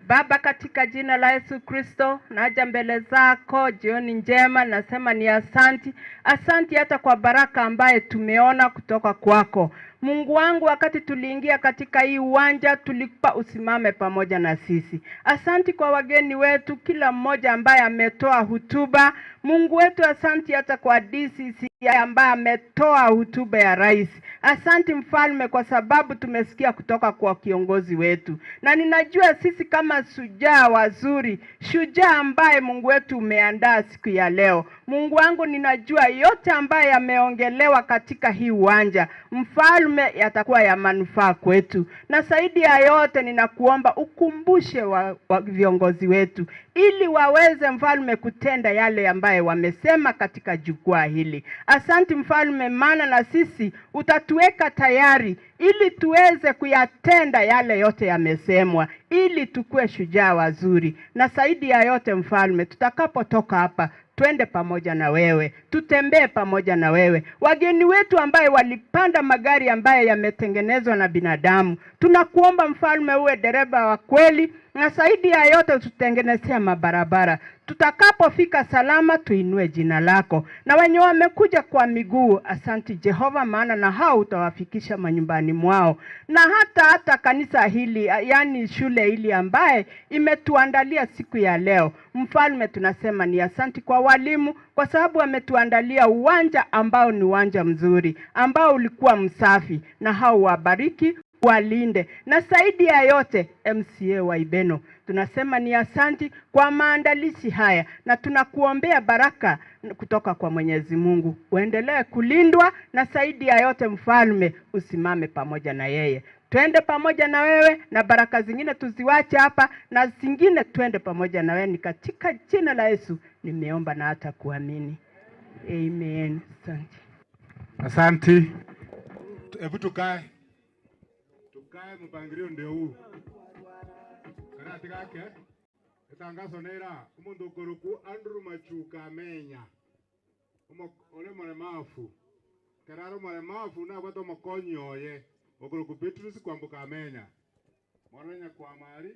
Baba, katika jina la Yesu Kristo, naja mbele zako jioni njema, nasema ni asanti. Asanti hata kwa baraka ambaye tumeona kutoka kwako. Mungu wangu, wakati tuliingia katika hii uwanja, tulikupa usimame pamoja na sisi. Asanti kwa wageni wetu, kila mmoja ambaye ametoa hutuba. Mungu wetu, asanti hata kwa DCC ambaye ametoa hutuba ya rais. Asanti mfalme, kwa sababu tumesikia kutoka kwa kiongozi wetu, na ninajua sisi kama shujaa wazuri, shujaa ambaye Mungu wetu umeandaa siku ya leo. Mungu wangu, ninajua yote ambaye yameongelewa katika hii uwanja, mfalme, yatakuwa ya manufaa kwetu. Na zaidi ya yote, ninakuomba ukumbushe wa viongozi wetu ili waweze mfalme kutenda yale ambaye wamesema katika jukwaa hili. Asanti mfalme, maana na sisi utatuweka tayari ili tuweze kuyatenda yale yote yamesemwa, ili tukue shujaa wazuri. Na zaidi ya yote mfalme, tutakapotoka hapa twende pamoja na wewe, tutembee pamoja na wewe. Wageni wetu ambaye walipanda magari ambaye yametengenezwa na binadamu, tunakuomba mfalme uwe dereva wa kweli, na zaidi ya yote tutengenezea mabarabara. Tutakapofika salama, tuinue jina lako. Na wenye wamekuja kwa miguu, asanti Jehova, maana na hao utawafikisha manyumbani mwao. Na hata kanisa hili, yani shule hili ambaye imetuandalia siku ya leo, mfalme, tunasema ni asanti kwa walimu, kwa sababu wametuandalia uwanja ambao ni uwanja mzuri, ambao ulikuwa msafi, na hao wabariki, Walinde na zaidi ya yote MCA wa Ibeno, tunasema ni asanti kwa maandalizi haya, na tunakuombea baraka kutoka kwa Mwenyezi Mungu, uendelee kulindwa, na zaidi ya yote mfalme usimame pamoja na yeye, twende pamoja na wewe, na baraka zingine tuziwache hapa na zingine twende pamoja na wewe. Ni katika jina la Yesu nimeomba na hata kuamini, amen. Asante. Asanti. Hebu tukae. Tukae, mpangilio ndio huu. Karati gake etangazo nera omonto okoroku Andrew Machuka amenya ore muremafu keraro muremafu nabwate omokonyi oye okoroku Beatrice kwamboka amenya mwana nyakwamari.